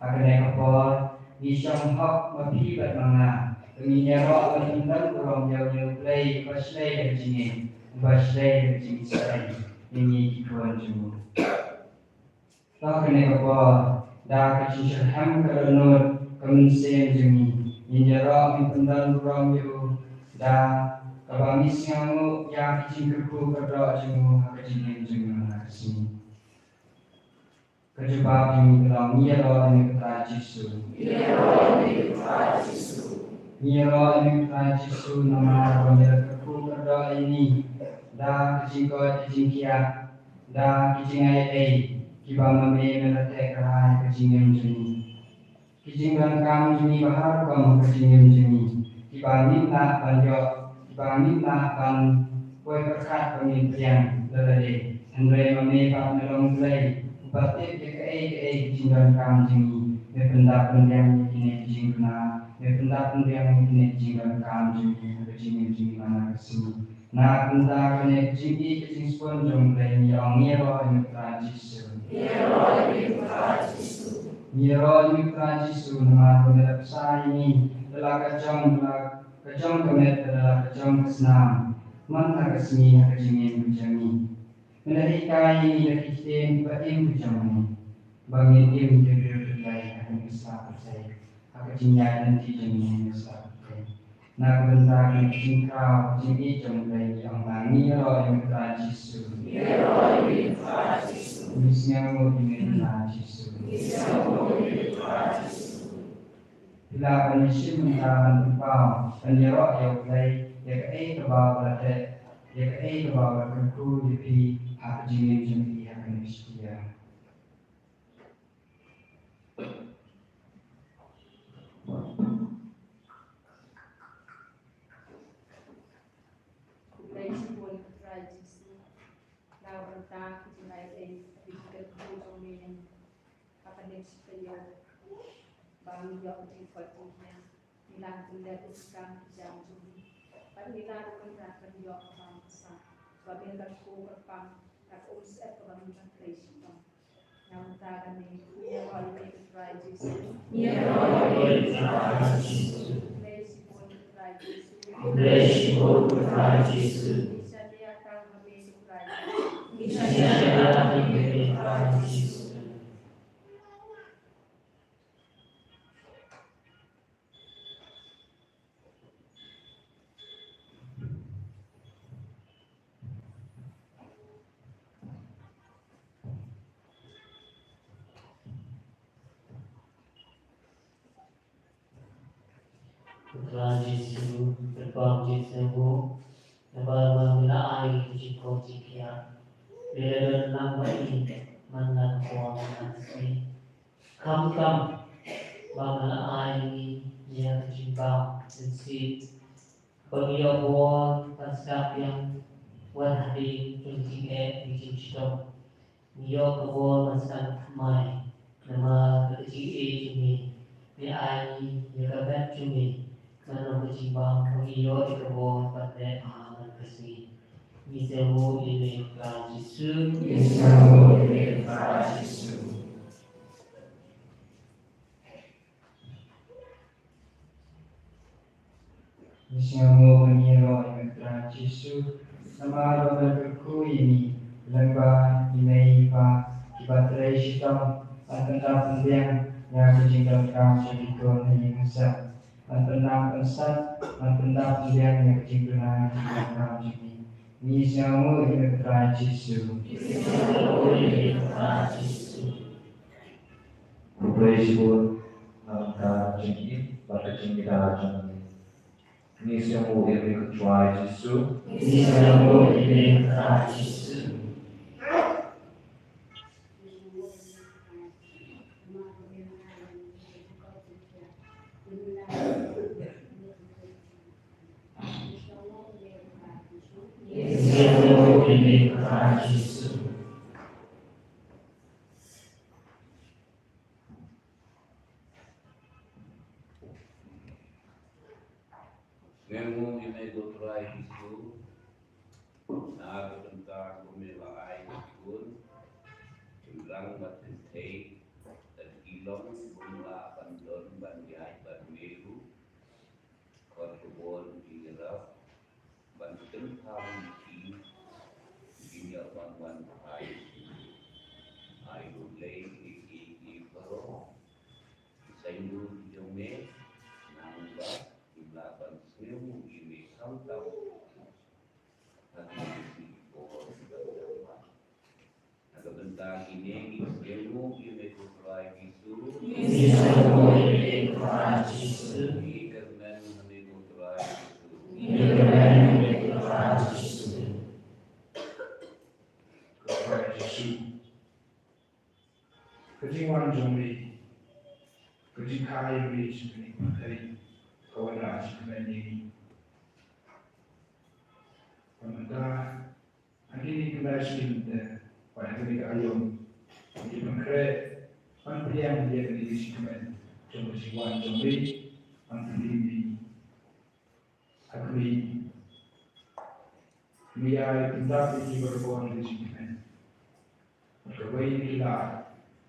Ha kane ka por, ngi shong hok ma phi bad ma nga, ba ngin ïaroh ban pyndon burom ïa U Blei uba shlei da ka jingim, uba shlei da ka jingïeit ïa ngi ki khun jong u. To ha kane ka por, da ka jingshitrhem ka dohnud ka mynsiem jong ngi, ngin ïaroh ngin pyndon burom ïa u, da kaba ngi sngewnguh ïa ki jingkyrkhu kyrdoh jong u ha ka jingim jong ngi man la ka sngi. Ka jubab jong ngi ka long, ngi ïaroh ïa me ko Trai Jisu. Ngi ïaroh ïa me ko Trai Jisu. Ngi ïaroh ïa me ko Trai Jisu namar ba me la kyrkhu kyrdoh ïa ngi da ka jingkoit ka jingkhiah, da ki jingai ei kiba ma me me la teh kyrhai ha ka jingim jong ngi. Ki jingdonkam jong ngi ba ha rukom ha ka jingim jong ngi, kiba ngim lah ban ïoh, kiba ngim lah ban poi pyrkhat ba ngin pdiang da lade. Hynrei ma me pat me long Blei uba tip ïa kaei kaei ki jingdonkam jong ngi. Me pyndap pynbiang ïa kine ki jingduna, me pyndap pynbiang ïa kine ki jingdonkam jong ngi ha ka jingim jong ngi man la ka sngi. Na ka bynta kane ka jingïeit ka jingspun jong U Blei, ngi ong ngi ïaroh ïa me ko Trai Jisu. Ngi ïaroh ïa me ko Trai Jisu. Ngi ïaroh ïa me ko Trai Jisu namar ba me la bsa ïa ngi da la ka jong, da la ka jong ka met, da la ka jong ka snam man la ka sngi ha ka jingim ka jong ngi. Me la hikai ïa ngi da ki ktien kiba im ki jong me ba ngin im ki briew ki Blei ha kane ka sla pyrthei, ha ka jingïaid lynti jong ngi ha kane ka sla pyrthei. Na ka bynta kane ka jingkraw ka jingïeit jong U Blei ngi ong ba ngi ïaroh ïa me ko Trai Jisu. Ngi ïaroh ïa me ko Trai Jisu. Ngi sngewnguh ïa me ko Trai Jisu. Ngi sngewnguh ïa me ko Trai Jisu. Phi lah ban ïashim mynta ban pynpaw ban ïaroh ïa U Blei ïa kaei kaba u la teh, ïa kaei kaba u la kyrkhu ïa phi ha ka jingim jong phi ha kane ka shi taïew. Khublei shibun ko Trai Jisu. Na ka bynta ki jingai ei, ki jingkyrkhu jong me ha kane ka shi taïew. Ba ngi ïoh ka jingkoit jingkhiah. Ngi nang pynlong ki kam ki jam jong ngi. Bad ngi nang pynlong ban ïoh ka bam ka sam. Ba men ban kyrpang da ka umsyep kaba men ban trei shitom. Na ka bynta kane ngi ïaroh ïa me ko Trai Jisu. Ngi ïaroh ïa me ko Trai Jisu. Khublei shibun ko Trai Jisu. Khublei shibun ko Trai Jisu. Ngi shaniah tang ha me ko Trai Jisu. Ngi shaniah tang ha me ko Trai Jisu. Trai Jisu, kyrpang jingïaseng, namar ba me la ai ka jingkhuslai jingkhiah. Me la don lang bad ngi man la ka por man ka sngi. Khamtam ba me la ai ngi ïa ka jingbam shisha. Ba ngi ïoh bor ban sdang biang wan hadien jong ka jingeh bad ka jingshitom. Ngi ïoh ka bor ban sdang thymmai namar ka jingïeit jong me. Me ai ïa ka met jong me ban long ka jingbam ba ngi ïoh ïa ka bor ban leh bha man ka sngi. Ngi sngewnguh ïa me Trai Jisu. Ngi sngewnguh ïa me Trai Jisu. Ngi sngewnguh ba ngi ïaroh ïa me Trai Jisu. Namar ba me la kyrkhu ïa ngi lyngba ïa me ïa pa kiba trei shitom ban pyndap pynbiang ïa ka jingdonkam jong ki khun ha ïing ha sem. Ban pyndap pynsat, ban pyndap pynbiang ïa ka jingduna jingdonkam jong ngi. Ngi sngewnguh ïa me Trai Jisu. Ngi sngewnguh ïa me Trai Jisu. Khublei shibun na ka bynta jong ngi bad ka jingïada jong ngi. Ngi sngewnguh ïa me ko Trai Jisu. Ngi sngewnguh ïa me Trai Jisu. Ngi sngewnguh ïa me Trai Jisu. Ngi sngewnguh ïa me ko Trai Jisu, na ka bynta ba me la ai ïa ki khun, shynrang bad kynthei, da ki long bym lah ban don ban ïaid bad me ruh, khot ka bor jong ki ïarap ban pynthame ïa ki, kin ïa wan wan phai. Ai U Blei ïa ki, ïa ki baroh ki saiñdur jong me, nangta kim lah ban sngewnguh ïa me khamtam ha ki por kiba dang wan. Na ka bynta kine ngi sngewnguh ïa me ko Trai Jisu. Ngi sngewnguh ïa me ko Trai Jisu. Ngi kyrmen ha me ko Trai Jisu. Ngi kyrmen ha me ko Trai Jisu. Ko Trai Jisu, ka jingwan jong me, ka jingkha ïa me sha kane ka pyrthei, ka wanrah jingkmen ïa ngi. Ka mynta ha kine ki khyndai sngi mynta, bad ha kane ka aïom, ngi pynkhreh ban pdiang ïa kane ka jingkmen jong ka jingwan jong me ban pynlong ïa ngi. Ha kane, me ïai pyndap ïa ngi baroh ka jingkmen. Bad kawei na ki lad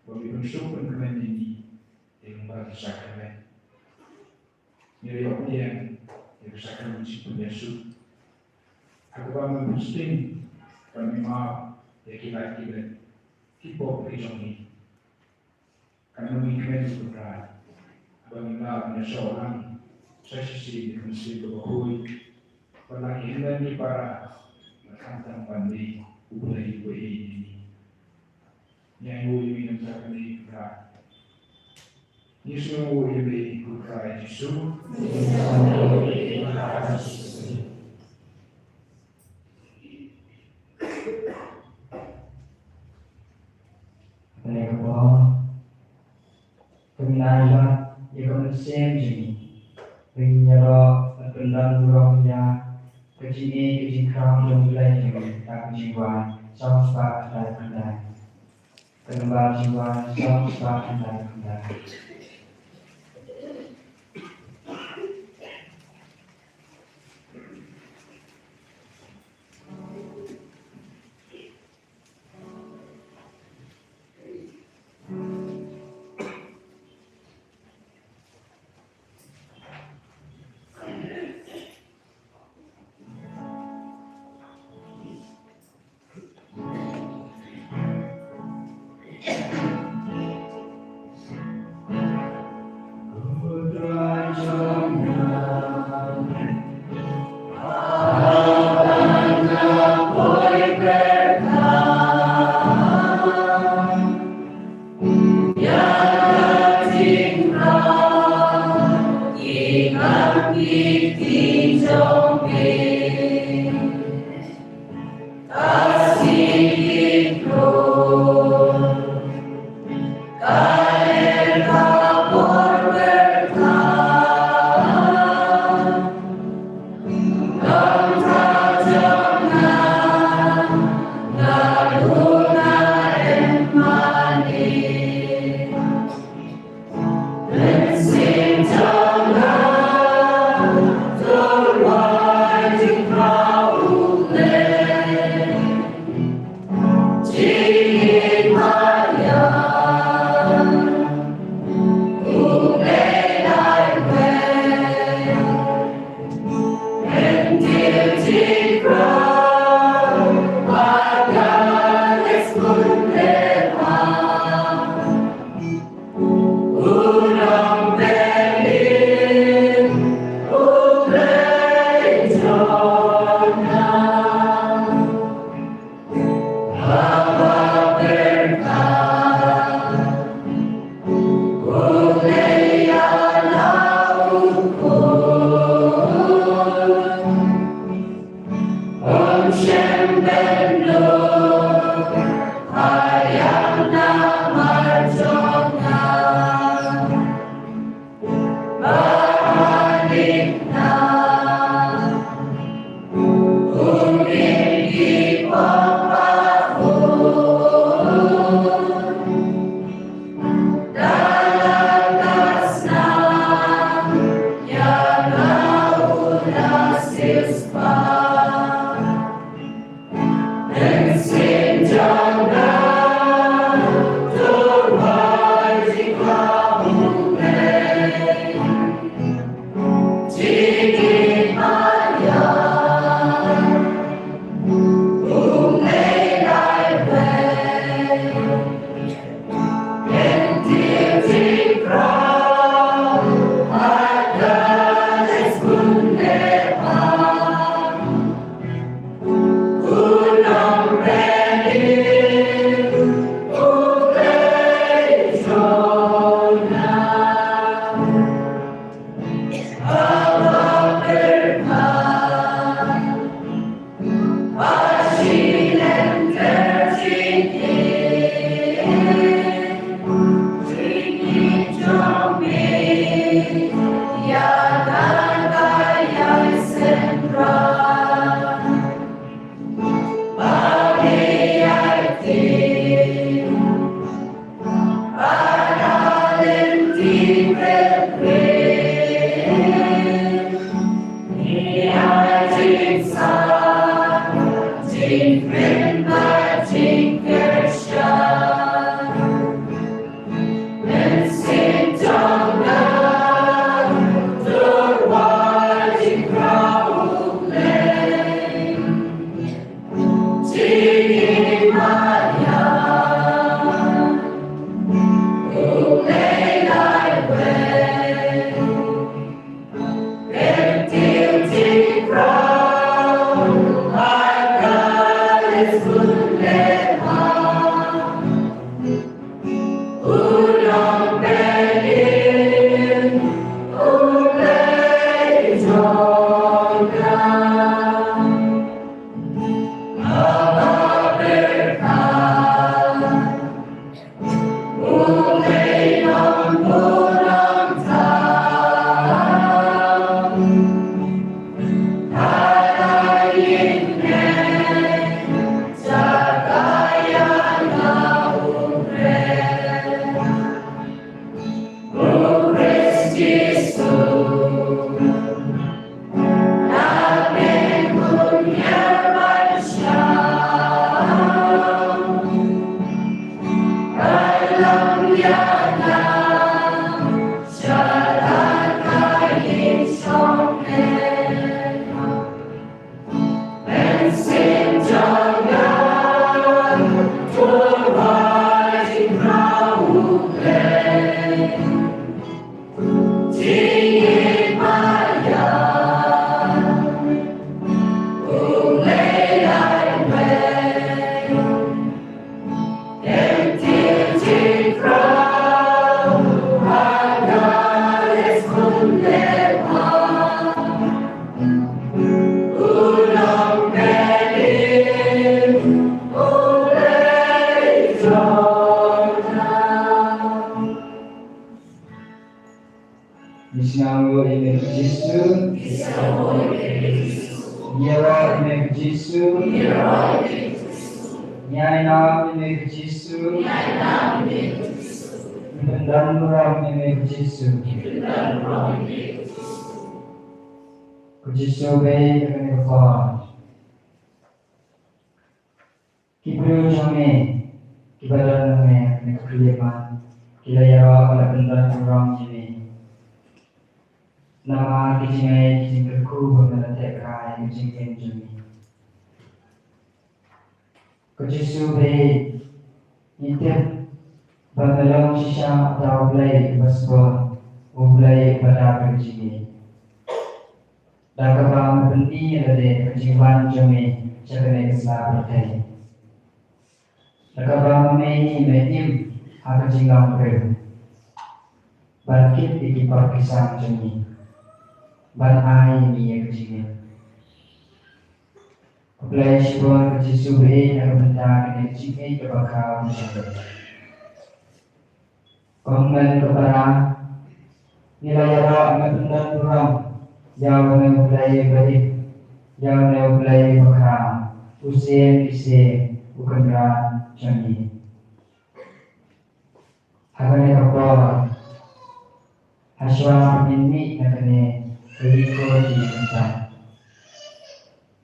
ba me pynsuk pynkmen ïa ngi, ïa ka bynta ka sakramen. Ngi ïoh pdiang ïa ka sakramen jingpynïasuk, ha kaba me pynshong ban map ïa ki lait ki lait, ki pop ki jong ngi. Kan ngi kmen ïa u Trai, haba ngim lah ban ïashoh lang sa shisien ïa ka mynsiem kaba khuid, bad la ki hynmen ki para, bad khamtam ban mih U Blei uba ïeit ïa ngi. Ngi ainguh ïa me na ka bynta kane ko Trai. Ngi sngewnguh ïa me ko Trai Jisu. Ngi sngewnguh ïa me ko Trai Jisu. Kane ka por, to ngin ai lad ïa ka mynsiem jong ngi, to ngin ïaroh bad pyndon burom ïa ka jingïeit ka jingkhraw jong U Blei jong ngi da ka jingwan sawspah khyndai khyndai. Ka nombar jingwan sawspah khyndai khyndai. Ngi sngew ïa u ïa u Jisu. Ngi ïaroh ïa u Jisu. Ngi ai nam ïa u Jisu. Ngi pyndonburom ïa u Jisu. Ko Jisu, ba ïa kane ka por ki briew jong me kiba don hangne ha kane ka khlieh, ki la ïaroh, ki la pyndonburom ïa me. Namar ki jingngeit, ki jingkyrkhu ba me la teh kai ïa ka jingim jong me. Ko Jisu, ba ngi tip ba me long shisha uta U Blei uba sbun, U Blei uba dap ïa ka jingngeit. Da kaba me pyni ïa lade ha ka jingwan jong me sha kane ka sla pyrthei. Da kaba me, me im ha ka jinglong briew ban kit ïa ki pop ki sam jong ngi, ban ai ïa ngi ïa ka jingim. Khublei shibun ko Jisu, ba ïa ka bynta kane ka jingïeit kaba khraw jong me. Ko Hynmen ko Para, ngi la ïaroh, ngi la pyndonburom ïa une U Blei uba im, ïa une U Blei uba khraw, u Syiem ki syiem, u Kynrad jong ngi. Ha kane ka por, hashwa ba ngin mih na kane ka ïing kor ki ïing kynta,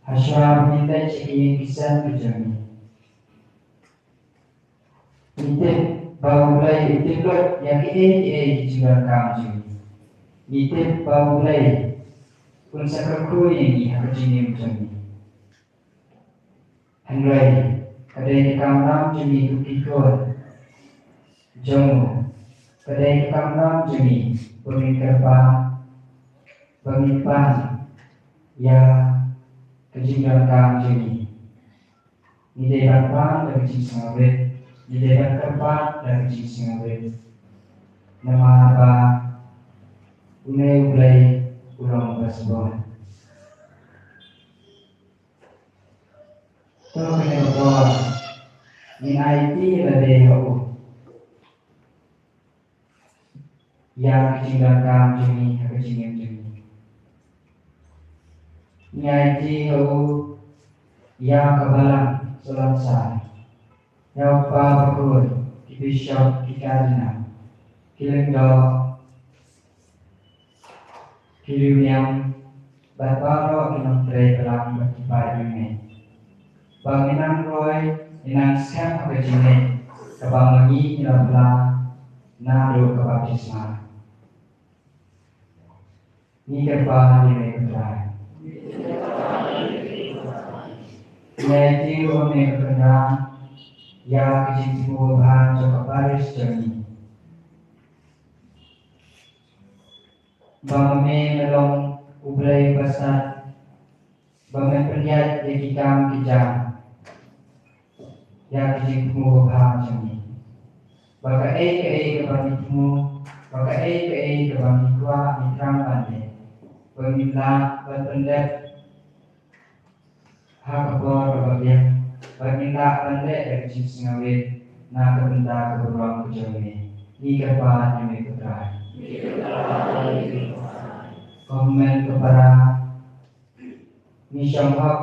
hashwa ba ngin leit sha ki ïing ki sem ki jong ngi, ngi tip ba U Blei u tip lut ïa kiei kiei ki jingdonkam jong ngi. Ngi tip ba U Blei un sa kyrkhu ïa ngi ha ka jingim jong ngi. Hynrei ka dei ka kamram jong ngi kum ki khun jong u, ka dei ka kamram jong ngi ba ngin kyrpad, ba ngin pan ïa ka jingdonkam jong ngi. Ngi dei ban pan da ka jingsngewrit, ngi dei ban kyrpad da ka jingsngewrit. Namar ba une U Blei u long uba sbun. To kane ka por ngin aiti lade ha u, ïa ka jingdonkam jong ngi ha ka jingim jong ngi. Ngi aiti ha u ïa ka Balang Salonsar, ïa u Kpa Bakhun, ki Bishop, ki Cardinal, ki Lyngdoh, ki riewniam, bad baroh ki nongtrei balang bad ki paid nongñiah. Ba ngin nang roi, ngin nang skhem ha ka jingngeit kaba ma ngi ngi la phla naduh ka baptisma. Ngi kyrpad ïa me ko Trai. Ngi aiti ruh ïa me ko Trai, ïa ka jingthmu babha jong ka parish jong ngi. Ba ma me me long U Blei uba stad, ba men pynïaid ïa ki kam ki jam, ïa ki jingthmu babha jong ngi. Ba kaei kaei kaba ngi thmu, ba kaei kaei kaba ngi kwah, ngi thrang ban leh, ba ngin lah ban pyndep ha ka por kaba biang, ba ngin lah ban leh da ka jingsngewrit na ka bynta ka burom ka jong me. Ngi kyrpad ïa me ko Trai. Ko Hynmen ko Para, ngi shong hok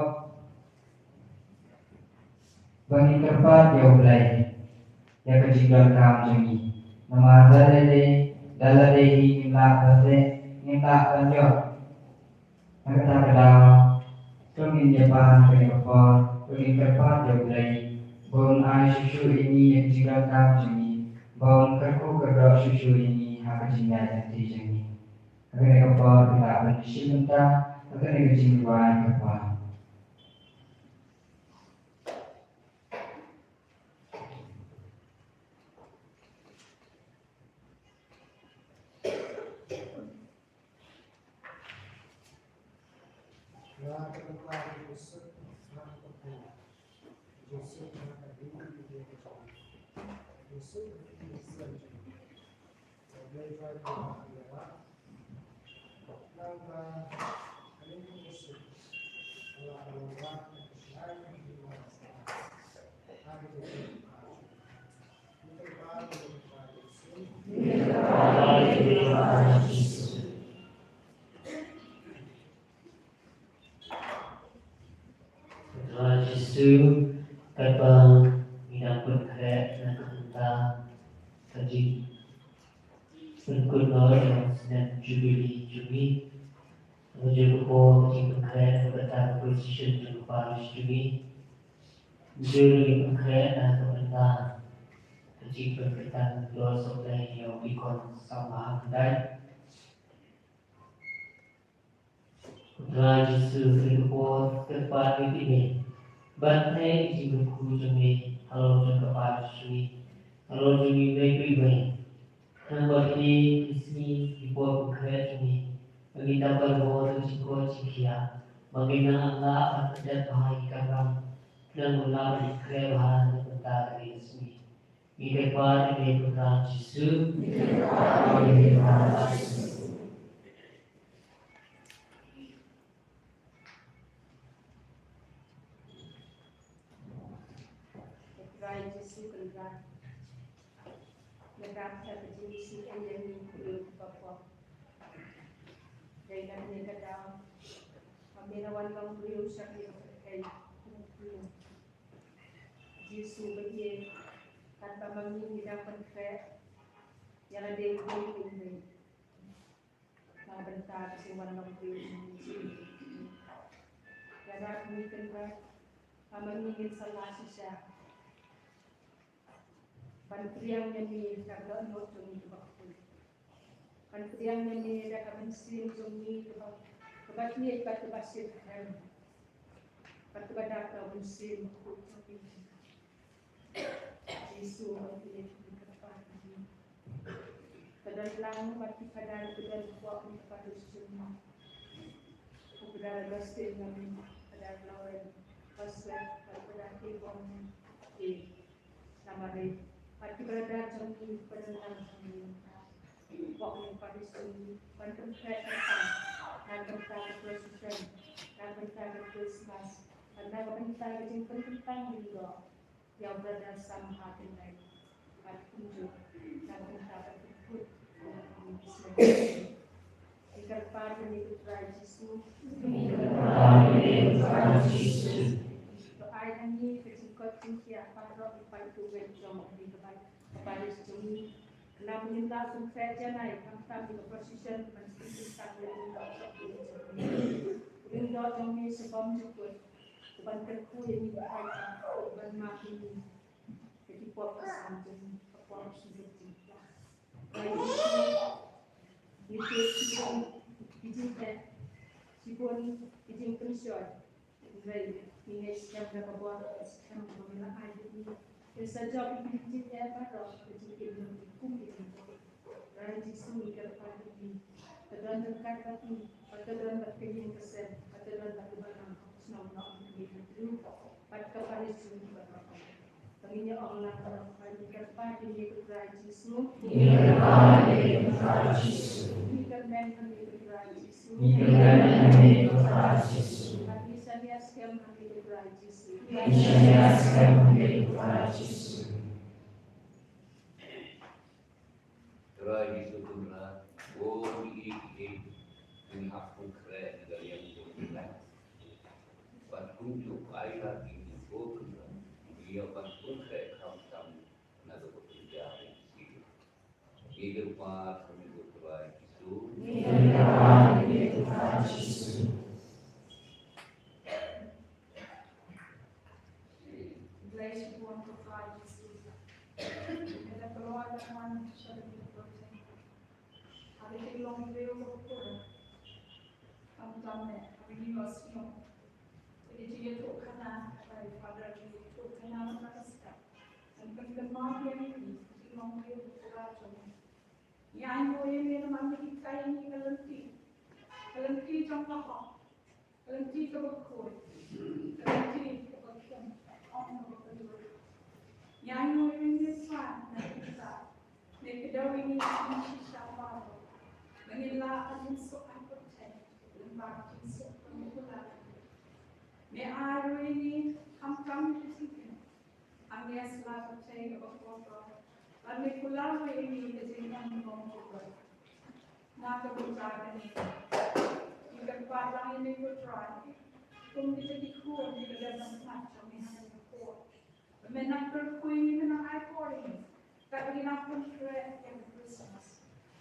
ba ngin kyrpad ïa U Blei ïa ka jingdonkam jong ngi. Namar da lade, da lade hi ngim lah ban leh, ngim lah ban ïoh. Na kata ka daw, to ngin ïa pan ha kane ka por, to ngin kyrpad ïa U Blei ba un ai shuh shuh ïa ngi ïa ka jingdonkam jong ngi, ba un kyrkhu kyrdoh shuh shuh ïa ngi ha ka jingïaid lynti jong ngi. Ha kane ka por, phi lah ban ïashim bynta ha kane ka jingrwai kyrpad. Trai Jisu, katba ngi dang pynkhreh na ka bynta ka jingpynkup noh ïa u snem Jubili jong ngi, nga ju ka por ka jingpynkhreh na ka bynta ka procession jong ka parish jong ngi, nga ju ka jingpynkhreh na ka bynta ka jingpynkyntang Dorsuk Dei ïa u Deacon Sawbha Khyndai. Trai Jisu, kane ka por kyrpad ngi ïa me ban pynlong ïa ka jingkyrkhu jong me halor jong ka parish jong ngi, halor jong ngi iwei pa iwei. Nangta ha kine ki sngi ki por pynkhreh jong ngi, ba ngin da pynbor ïa ka jingkoit jingkhiah, ba ngin nang lah ban pyndep bha ïa ki kamram, khnang ba ngin lah ban pynkhreh bha na ka bynta kane ka sngi. Ngi kyrpad ïa me ko Trai Jisu. Ngi kyrpad ïa me ko Trai Jisu. Ko Trai Jisu Kynrad, nga dap ha ka jingsngewsih ïa ngi briew kiba pop. Dei na kane ka daw ba me la wan long briew sha kane ka pyrthei. Jisu ba ïeit, katba ma ngi ngi dang pynkhreh ïa lade uwei pa uwei na ka bynta ka jingwan long briew jong ngi. Ïarap ïa ngi Kynrad ba ma ngi ngin sa lah shisha ban pdiang ïa me da ka dohnud jong ngi kaba khuid. Ban pdiang ïa me da ka mynsiem jong ngi kaba, kaba ïeit bad kaba shitrhem, bad kaba dap da u Mynsiem Bakhuid jong me. Jisu, ngi kyrpad ïa me. Ka don lang bad ki phadar, ka don kwah ka parish jong me. U Brother Augustine Lamine, Brother Lawrence Pastor, bad Brother Kebon. Namar bad ki brother jong ngi, ki brother jong ngi, kwah ka parish jong ngi ban pynkhreh kyrpang na ka bynta ka procession, na ka bynta ka Christmas, na ka bynta ka jingpynkyntang lyngdoh ïa u Brother Sam Khyndai bad kumjuh na ka bynta ka jingpynkyntang lyngdoh. Ngi kyrpad ïa me ko Trai Jisu. Ngi kyrpad ïa me ko Trai Jisu. To ai ha ngi ka jingkoit jingkhiah baroh, ïa ka parish jong ngi, ka parish jong ngi. Khnang ba ngin lah ban pynkyntang janai, khamtam ïa ka procession ban pynkyntang ïa u lyngdoh jong ngi. U lyngdoh jong ngi sha bymjukut, u ban kyrkhu ïa ngi, u ban map ïa ngi ïa ki pop ki sam jong ngi, ka pop ki sam jong ngi. Ngi tip shibun ki jingeh, shibun ki jingpynshoi. Hynrei ngi ngeit skhem da ka bor, skhem ba me la ai ïa ngi, kin sa jop ïa ki jingeh baroh, ka jingim jong ngi kum ki jingpynshoi. Trai Jisu, ngi kyrpad ïa me. Ka don ryngkat bad ngi, bad ka don bad ka ïing ka sem, bad ka don bad ka balang, ka shnong, ka ïing ka sem, bad ka parish jong ngi baroh. Ba ngin ïa ong lang baroh, ba ngi kyrpad ïa me ko Trai Jisu. Ngi kyrpad ïa me ko Trai Jisu. Ngi kyrmen ïa me ko Trai Jisu. Ngi kyrmen ïa me ko Trai Jisu. Bad ngi shaniah skhem ïa me ko Trai Jisu. Ngi shaniah skhem ïa me ko Trai Jisu. Trai Jisu Kynrad, ko ngi ïeit ïeit, ngi hap pynkhreh na ka liang jong ngi. Bad kumjuh ai lad ïa ngi ko Kynrad, ngi ïoh ban pynkhreh khamtam na kaba pynjah ïa ngi. Ngi kyrpad ïa me ko Trai Jisu. Ngi kyrpad ïa me ko Trai Jisu. Blei shibun ko Trai Jisu. Ïa ka pynlong da ka wan sha ka pyrthei. Ha ka jinglong briew ka pyrthei. Khamtam ne ha ka jinglong sniew. Ïa ka jingïathuhkhana, kata i Father ka jingïathuhkhana na ka step. Ngan pynkynmaw ïa ngi ka jinglong briew ka pyrthei jong ngi. Ngi ainguh ïa ngi namar ngi hikai ïa ngi ka lynti. Ka lynti jong ka hok. Ka Ka lynti kaba khuid, ka lynti kaba khlem, ong kaba khuid. Ïa ngi ruh ïa ngi shuwa na kita, ne ka dei ïa ngi shisha baroh ba ngin lah ban suk ai pyrthei lyngba ka jingsuk kaba kular. Ne ai ruh ïa ngi khamtam ïa ka jingkyrkhu. Angel la pyrthei kaba khuid, bad me kular ïa ngi ka jingim jong u Trai. Na ka bynta kane ngi kyrpad lang ïa me ko Trai, kum kita ki khun kiba dang nang mat jong me ha kane ka por. Ba me nang kyrkhu ïa ngi, me nang ai por ïa ngi, katba ngi nang pynkhreh ïa ka Khristmas.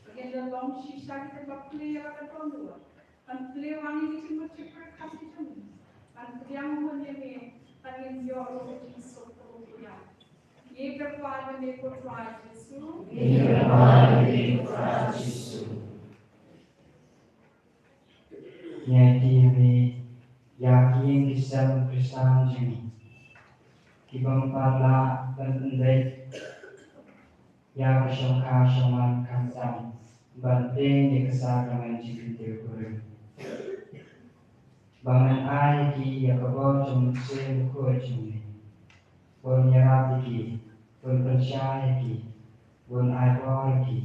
Ba ngin da long shisha kita ba plie ïa la ka dohnud. Ban plie ïa ngi ki jingmut jingpyrkhat ki jong ngi. Ban pdiang mon ïa me, ban ngin ïoh ruh ka jingsuk kaba kular. Ngi kyrpad ïa me ko Trai Jisu. Ngi kyrpad ïa me ko Trai Jisu. Ngi aiti ïa me ïa ki ïing ki sem Khristan jong ngi, ki bym pat lah ban pynbeit ïa ka shongkha shongman khamtam ban tieng ïa ka sakrament jingkyntiew kurim. Ba ngan ai ïa ki ïa ka bor jong u Mynsiem Bakhuid jong me. Bun ïarap ïa ki, bun pynshai ïa ki, bun ai bor ïa ki,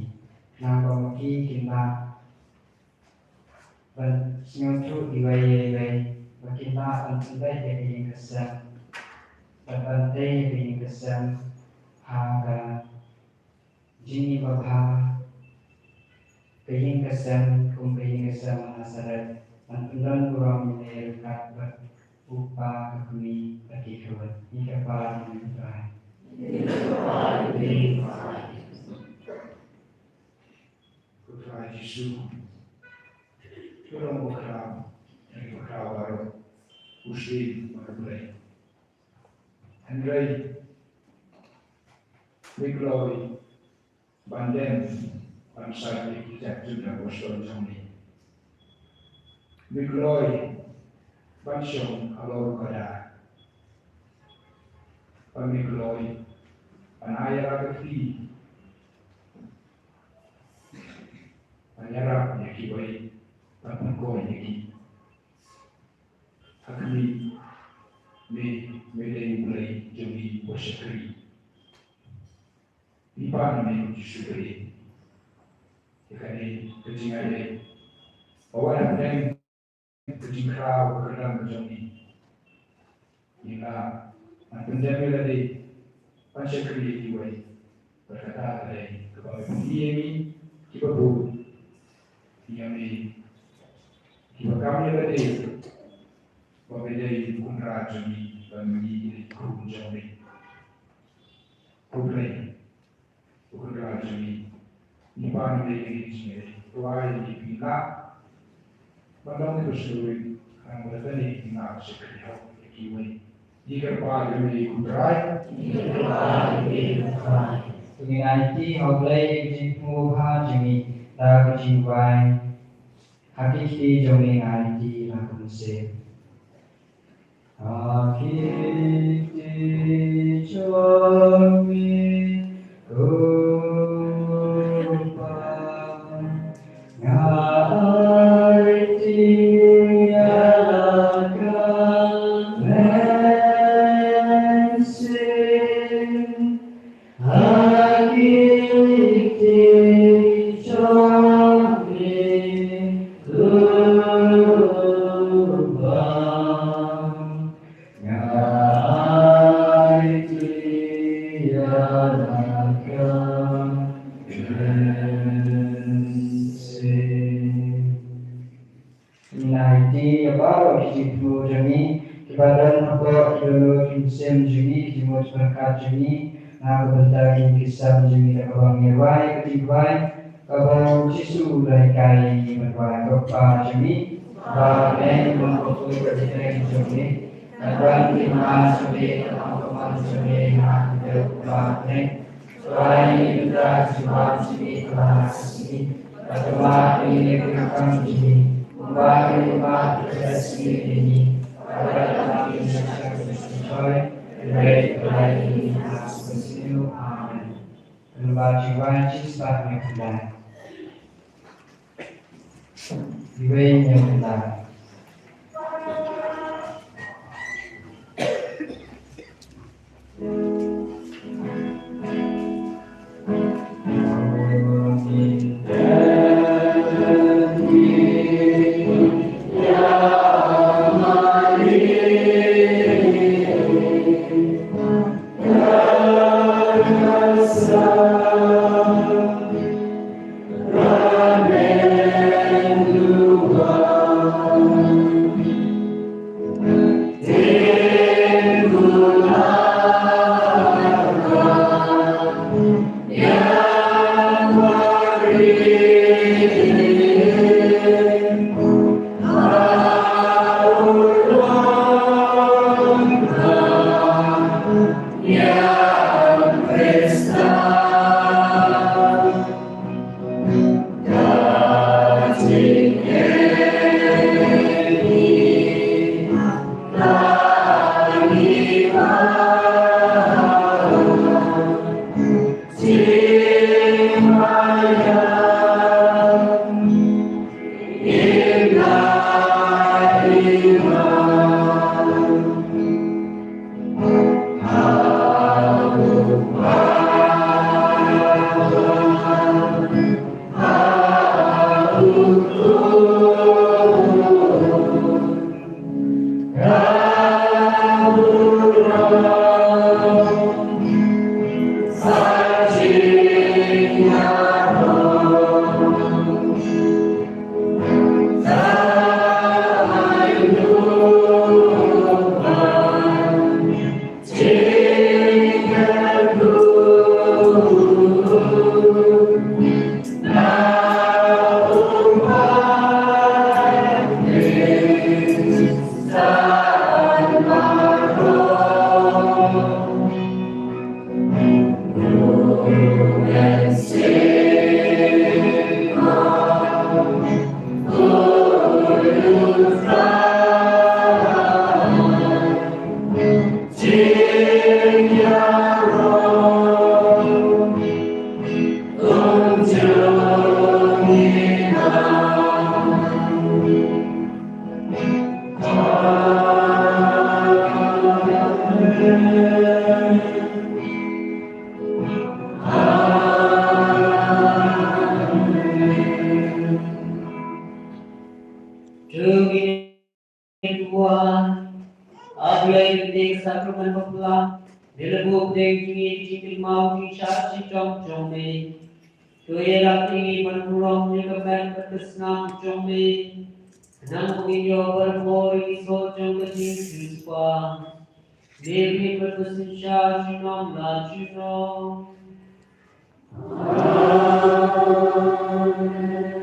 naba ma ki kin lah ban sngewthuh iwei ïa iwei, ba kin lah ban pynbeit ïa ka ïing ka sem, bad ban tei ïa ka ïing ka sem ha ka jingim babha, ka ïing ka sem kum ka ïing ka sem ha Nasaret, ban pyndon burom ïa me ryngkat bad u kpa, ka kmie bad ki khun. Ngi kyrpad ïa me ko Trai. Ko Trai Jisu, to long u bakhraw ïa ki bakhraw baroh, u Syiem bad u Blei. Hynrei me kloi ban dem ban sait ïa ki jait jong ki apostol jong me. Me kloi ban shong halor u kada. Bad me kloi ban ai ïarap ïa ki, ban ïarap ïa kiwei, ban pynkoit ïa ki. Ha khmih, me, me dei U Blei jong ngi uba shakri. Ngi pan ïa me ko Jisu Khrist. Ïa kane ka jingai dei ba wat hapdeng ka jingkhraw ka kyrdan ka jong ngi, ngi lah ban pyndem ïa lade ban shakri ïa kiwei. Bad kata ka dei kaba me pyni ïa ngi kiba bun, ïa me kiba kam ïa lade ba me dei u Kynrad jong ngi, ba ngi dei ki khun jong me. Ko Blei, u Kynrad jong ngi, ngi pan ïa me ïa kane ka jingïadei, to ai ïa ngi ba ngin lah ban long kiba sngewrit, khnang ba da kane ngin lah ban shakri hok ïa kiwei. Ngi kyrpad ïa me ko Trai. Ngi kyrpad ïa me ko Trai. To ngin aiti ha U Blei ïa ka jingthmu babha jong ngi da ka jingduwai. Ha ki kti jong ngi ngi aiti la ka mynsiem. Ha ki kti jong ngi, ko Kpa, nga aiti ïa la ka mynsiem. Ha ki kti jong ngi, ko Kpa, nga aiti ïa la ka mynsiem. Ngi aiti ïa baroh ki jingthmu jong ngi, kiba don hapoh ki dohnud ki mynsiem jong ngi, ki jingmut jingpyrkhat jong ngi, na ka bynta ki ïing ki sem jong ngi, da kaba ngi rwai ka jingduwai kaba u Jisu u la hikai ïa ngi ban duwai. Ko Kpa jong ngi ba ha bneng, bun ba kyrkhu ïa ka kyrteng jong me, ban wan ka hima jong me, kan long ka mon jong me ha ka kyrteng jong me ha bneng. To ai ïa ngi mynta ka jingbam jong ngi kaba ha ka sngi. Bad to map ïa ngi ki kyrteng jong ngi, kumba ngi map ïa ki kyrteng jong ngi. Bad to nda ngi sha ka jingthoi, hynrei to ai ïa ngi ha ka jingsniew. Amen. Lyngba jingduwai jingstad ngi kyrpad. Iwei ngi kyrpad. To ngin ïa duwai. A Blei, ïa kane ka sakramen bapla me la buh pdeng jong ngi ka jingkynmaw jingshah shitom jong me. To ïarap ïa ngi ban burom ïa ka met bad ka snam jong me, khnang ba ngin ïoh barabor ïa ki soh jong ka jingsiewspah. Me rit bad ba synshar junom la junom. Amen.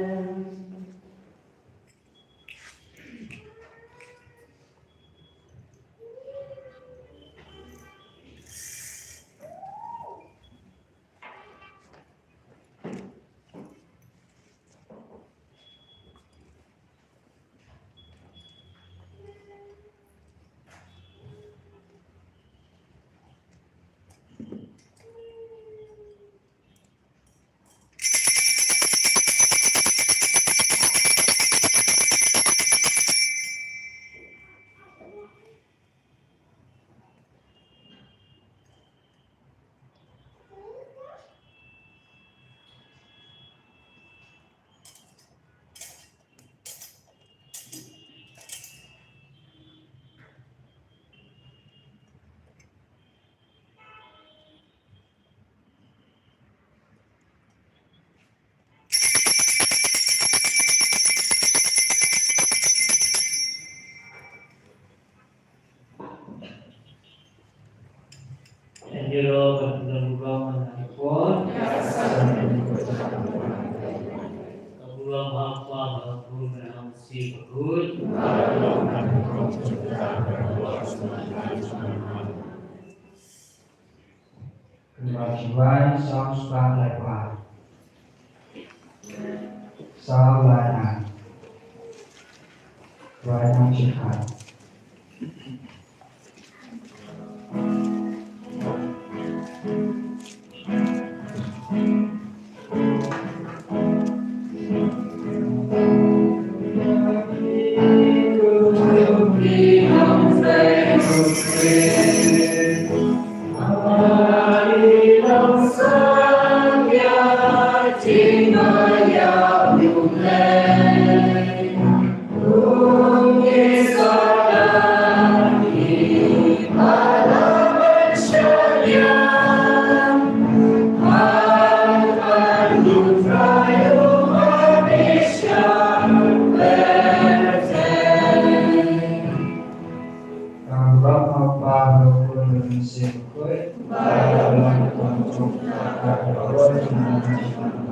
Ïa ngi ruh ban pynlong burom ha ka por. Ka burom ha u Kpa, ha u Khun bad ha u Mynsiem Bakhuid. Kynmaw shuwa, Salm spah lai phra. Salm lai phra. Lai phra shi khat.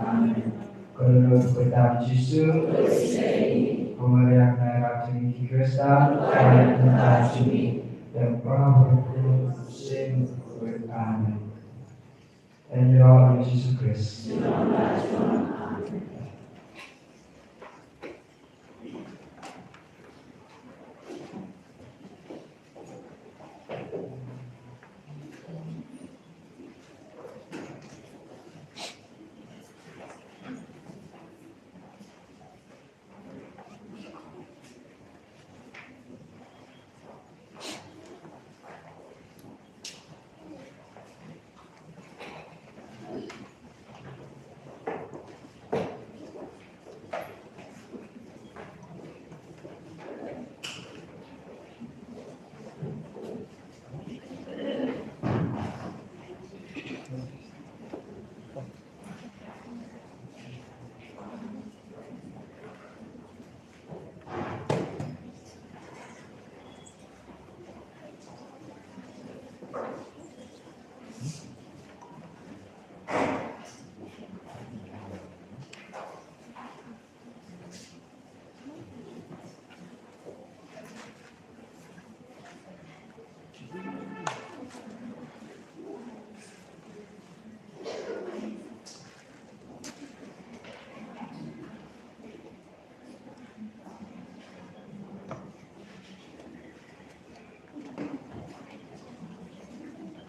Amen. Ka dohnud ka jong u Jisu, ko Maria ka nongrah jong ngi ki Khristan, pynban ïa ka jingim. Amen. Ïaroh ïa u Jisu Khrist.